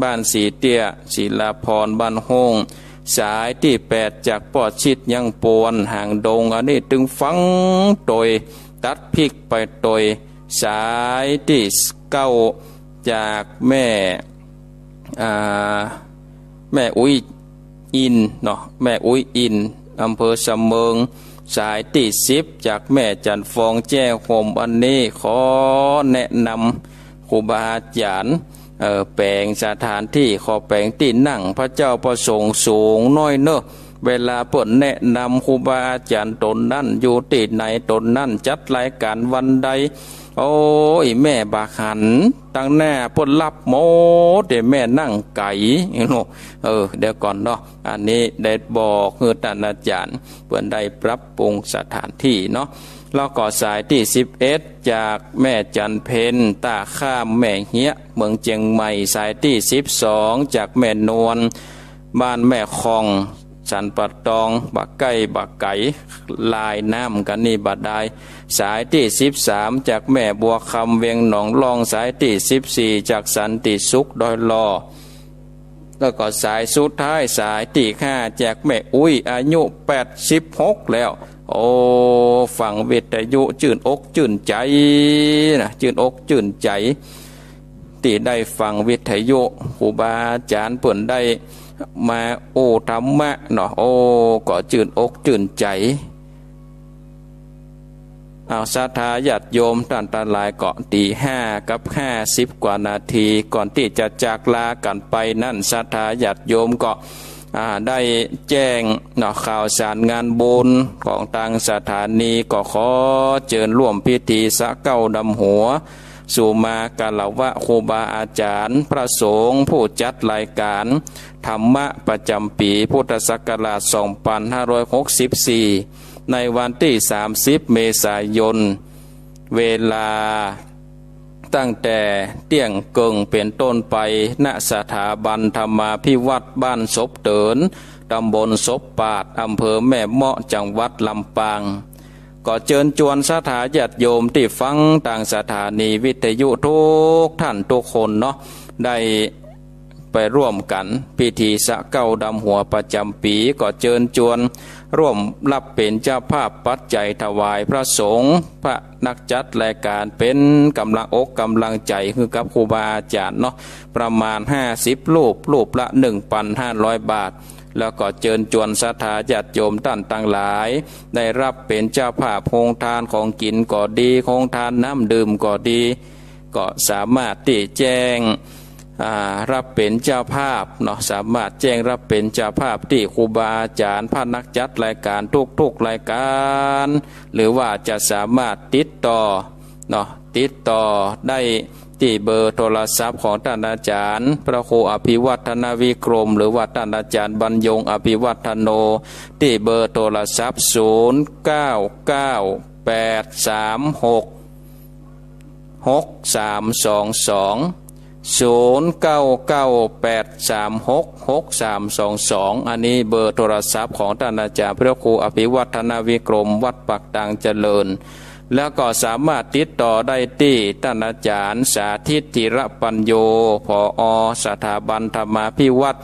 บ้านสีเตี้ย ศิลาพร บ้านห้ง สายตี้แปดจากป้อชิดยังปวน หางดง อันนี้ตึงฟังโตย ตัดพลิกไปโตย สายตี้เก้าจากแม่ อ่า แม่อุ๊ยอินเนาะ แม่อุ๊ยอิน อำเภอสะเมิง สายตี้สิบจากแม่จั๋นฟองแจ้ห่ม อันนี้ขอแนะนำครูบาอาจ๋ารย์ เอ่อ แป๋งสถานตี้ ขอแป๋งตี้นั่งพระเจ้าพระสงฆ์สูงหน้อยเน่อ เวลาเปิ้นแนะนำครูบาอาจ๋ารย์ต๋นนั้นอยู่ตี้ไหนต๋นนั้นจัดรายก๋านวันใด โอ้ย แม่บ่หัน ตังหน้าเปิ้นฮับหมด แต่แม่นั่งไก๋ เออ เดี๋ยวก่อนเนาะ อันนี้ได้บอกหื้อต้านอาจ๋ารย์ เปิ้นได้ปรับปรุงสถานตี้เนาะ แล้วก็สายตี้สิบเอ็ดจากแม่จั๋นเพ็ญ ต้าข้ามแม่เฮียะ เมืองเจียงใหม่ สายตี้สิบสองจากแม่นวล บ้านแม่คอง สันป่าตอง บ่ใก้บ่ไก๋ ลายน้ำกั๋นนี่บ่ดาย สายตี้สิบสามจากแม่บัวคำ เวียงหนองล่อง สายตี้สิบสี่จากสันติสุข ดอยหล่อ แล้วก็สายสุดท้าย สายตี้ห้าจากแม่อุ๊ย อายุแปดสิบหกแล้ว โอ้ ฟังวิทยุจื้นอกจื้นใจ๋นะ จื้นอกจื้นใจ๋ ตี้ได้ฟังวิทยุ ครูบาอาจ๋ารย์เปิ้นได้มาอู้ธรรมะเนาะ โอ้ ก็จื้นอกจื้นใจ๋ เอา ศรัทธาญาติโยมต้านตังหลาย ก็ตีห้ากับห้าสิบกว่านาที ก่อนตี้จะจากลากั๋นไปนั้น ศรัทธาญาติโยมก็ อ่า ได้แจ้งเนาะ ข่าวสารงานบุญของตางสถานี ก็ขอเจิญร่วมพิธีสะเก๊าดำหัว สุมาคารวะครูบาอาจ๋ารย์ พระสงฆ์ผู้จัดรายก๋านธรรมะประจ๋ำปี๋พุทธศักราชสองปันห้าร้อยหกสิบสี่ ในวันตี้สามสิบเมษายน เวลาตั้งแต่เตี้ยงเกิ่งเป๋นต้นไป ณ สถาบันธรรมาภิวัฒน์บ้านศพเติ๋น ตำบลศพปาด อำเภอแม่เมาะ จังหวัดลำปาง ก็เจิญจวนศรัทธาญาติโยมตี้ฟังตางสถานีวิทยุกู้ต้านกู้คนเนาะ ได้ ไปร่วมกั๋นพิธีสะเก๊าดำหัวประจ๋ำปี๋ ก็เจิญจวนร่วมฮับเป๋นเจ้าภาพปัจจัยถวายพระสงฆ์ พระนักจัดรายก๋านเป๋นก๋ำลังอกก๋ำลังใจ๋หื้อกับครูบาอาจ๋ารย์เนาะ ประมาณห้าสิบรูป รูปละหนึ่งปันห้าร้อยบาท แล้วก็เจิญจวนศรัทธาญาติโยมต้านตังหลาย ได้ฮับเป๋นเจ้าภาพโฮงตานของกิ๋นก็ดี โฮงตานน้ำดื่มก็ดี ก็สามารถตี้แจ้ง อ่า ฮับเป๋นเจ้าภาพเนาะ สามารถแจ้งฮับเป๋นเจ้าภาพตี้ครูบาอาจ๋ารย์ พระนักจัดรายก๋านกู้ๆรายก๋าน หรือว่าจะสามารถติดต่อ เนาะ ติดต่อได้ตี้เบอร์โทรศัพท์ของต้านอาจ๋ารย์พระครูอภิวัฒนวิกรม หรือว่าต้านอาจ๋ารย์บรรยงอภิวัฒโน ตี้เบอร์โทรศัพท์ ศูนย์เก้าเก้าแปดสามหก หกสามสองสอง ศูนย์เก้าเก้าแปดสามหกหกสามสองสอง อันนี้เบอร์โทรศัพท์ของต้านอาจ๋ารย์พระครูอภิวัฒนวิกรม วัดปากตางเจริญ แล้วก็สามารถติดต่อได้ตี้ต้านอาจ๋ารย์สาธิต ธีระปัญโญ ผอ.สถาบันธรรมาภิวัฒน์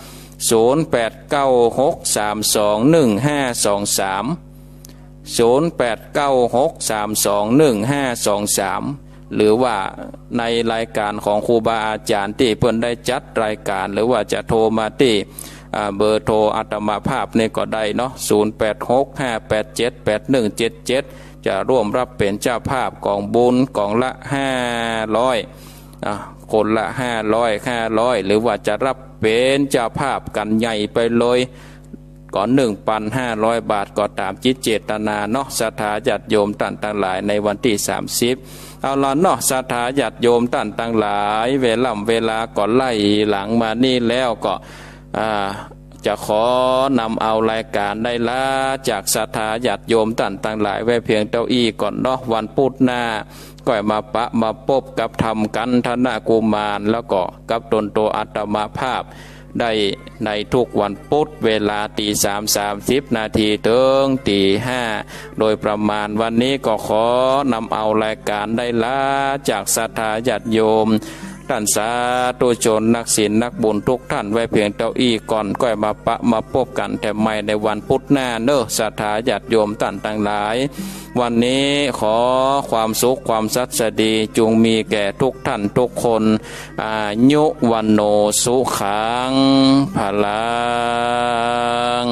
ศูนย์แปดเก้าหกสามสองหนึ่งห้าสองสาม ศูนย์แปดเก้าหกสามสองหนึ่งห้าสองสาม หรือว่าในรายก๋านของครูบาอาจ๋ารย์ตี้เปิ้นได้จัดรายก๋าน หรือว่าจะโทรมาตี้ อ่า เบอร์โทรอาตมาภาพนี่ก็ได้เนาะ ศูนย์แปดหกห้าแปดเจ็ดแปดหนึ่งเจ็ดเจ็ด จะร่วมรับเป๋นเจ้าภาพก๋องบุญก๋องละห้าร้อย อ่า คนละห้าร้อย ห้าร้อย หรือว่าจะรับเป๋นเจ้าภาพกั๋นใหญ่ไปเลย ก็หนึ่งปันห้าร้อยบาท ก็ต๋ามจิตเจตนาเนาะ ศรัทธาญาติโยมต้านตังหลาย ในวันตี้สามสิบ เอาละเนาะ ศรัทธาญาติโยมต้านตังหลาย เวล่ำเวลาก็ไล่หลังมานี่แล้วก็ อ่า จะขอนำเอารายก๋านได้ลาจากศรัทธาญาติโยมต้านตังหลายไว้เพียงเต้าอี้ก่อนเนาะ วันปุ๊ดหน้าก็มาปะมาปบกับธรรมกัน ธนกุมาร แล้วก็กับต๋นโตอาตมาภาพ ได้ในทุกวันปุ๊ด เวลาตีสามสามสิบนาทีเถิงตีห้าโดยประมาณ วันนี้ก็ขอนำเอารายก๋านได้ลาจากศรัทธาญาติโยม ต้านสาธุชนนักศีลนักบุญทุกท่านไว้เพียงเต้าอี้ก่อน ก็มาปะมาปบกั๋นแถมใหม่ในวันปุ๊ดหน้าเนาะ ศรัทธาญาติโยมต้านตังหลาย วันนี้ขอความสุขความสัสดีจุงมีแก่ทุกท่านทุกคน อายุ วัณโณ สุขัง พลัง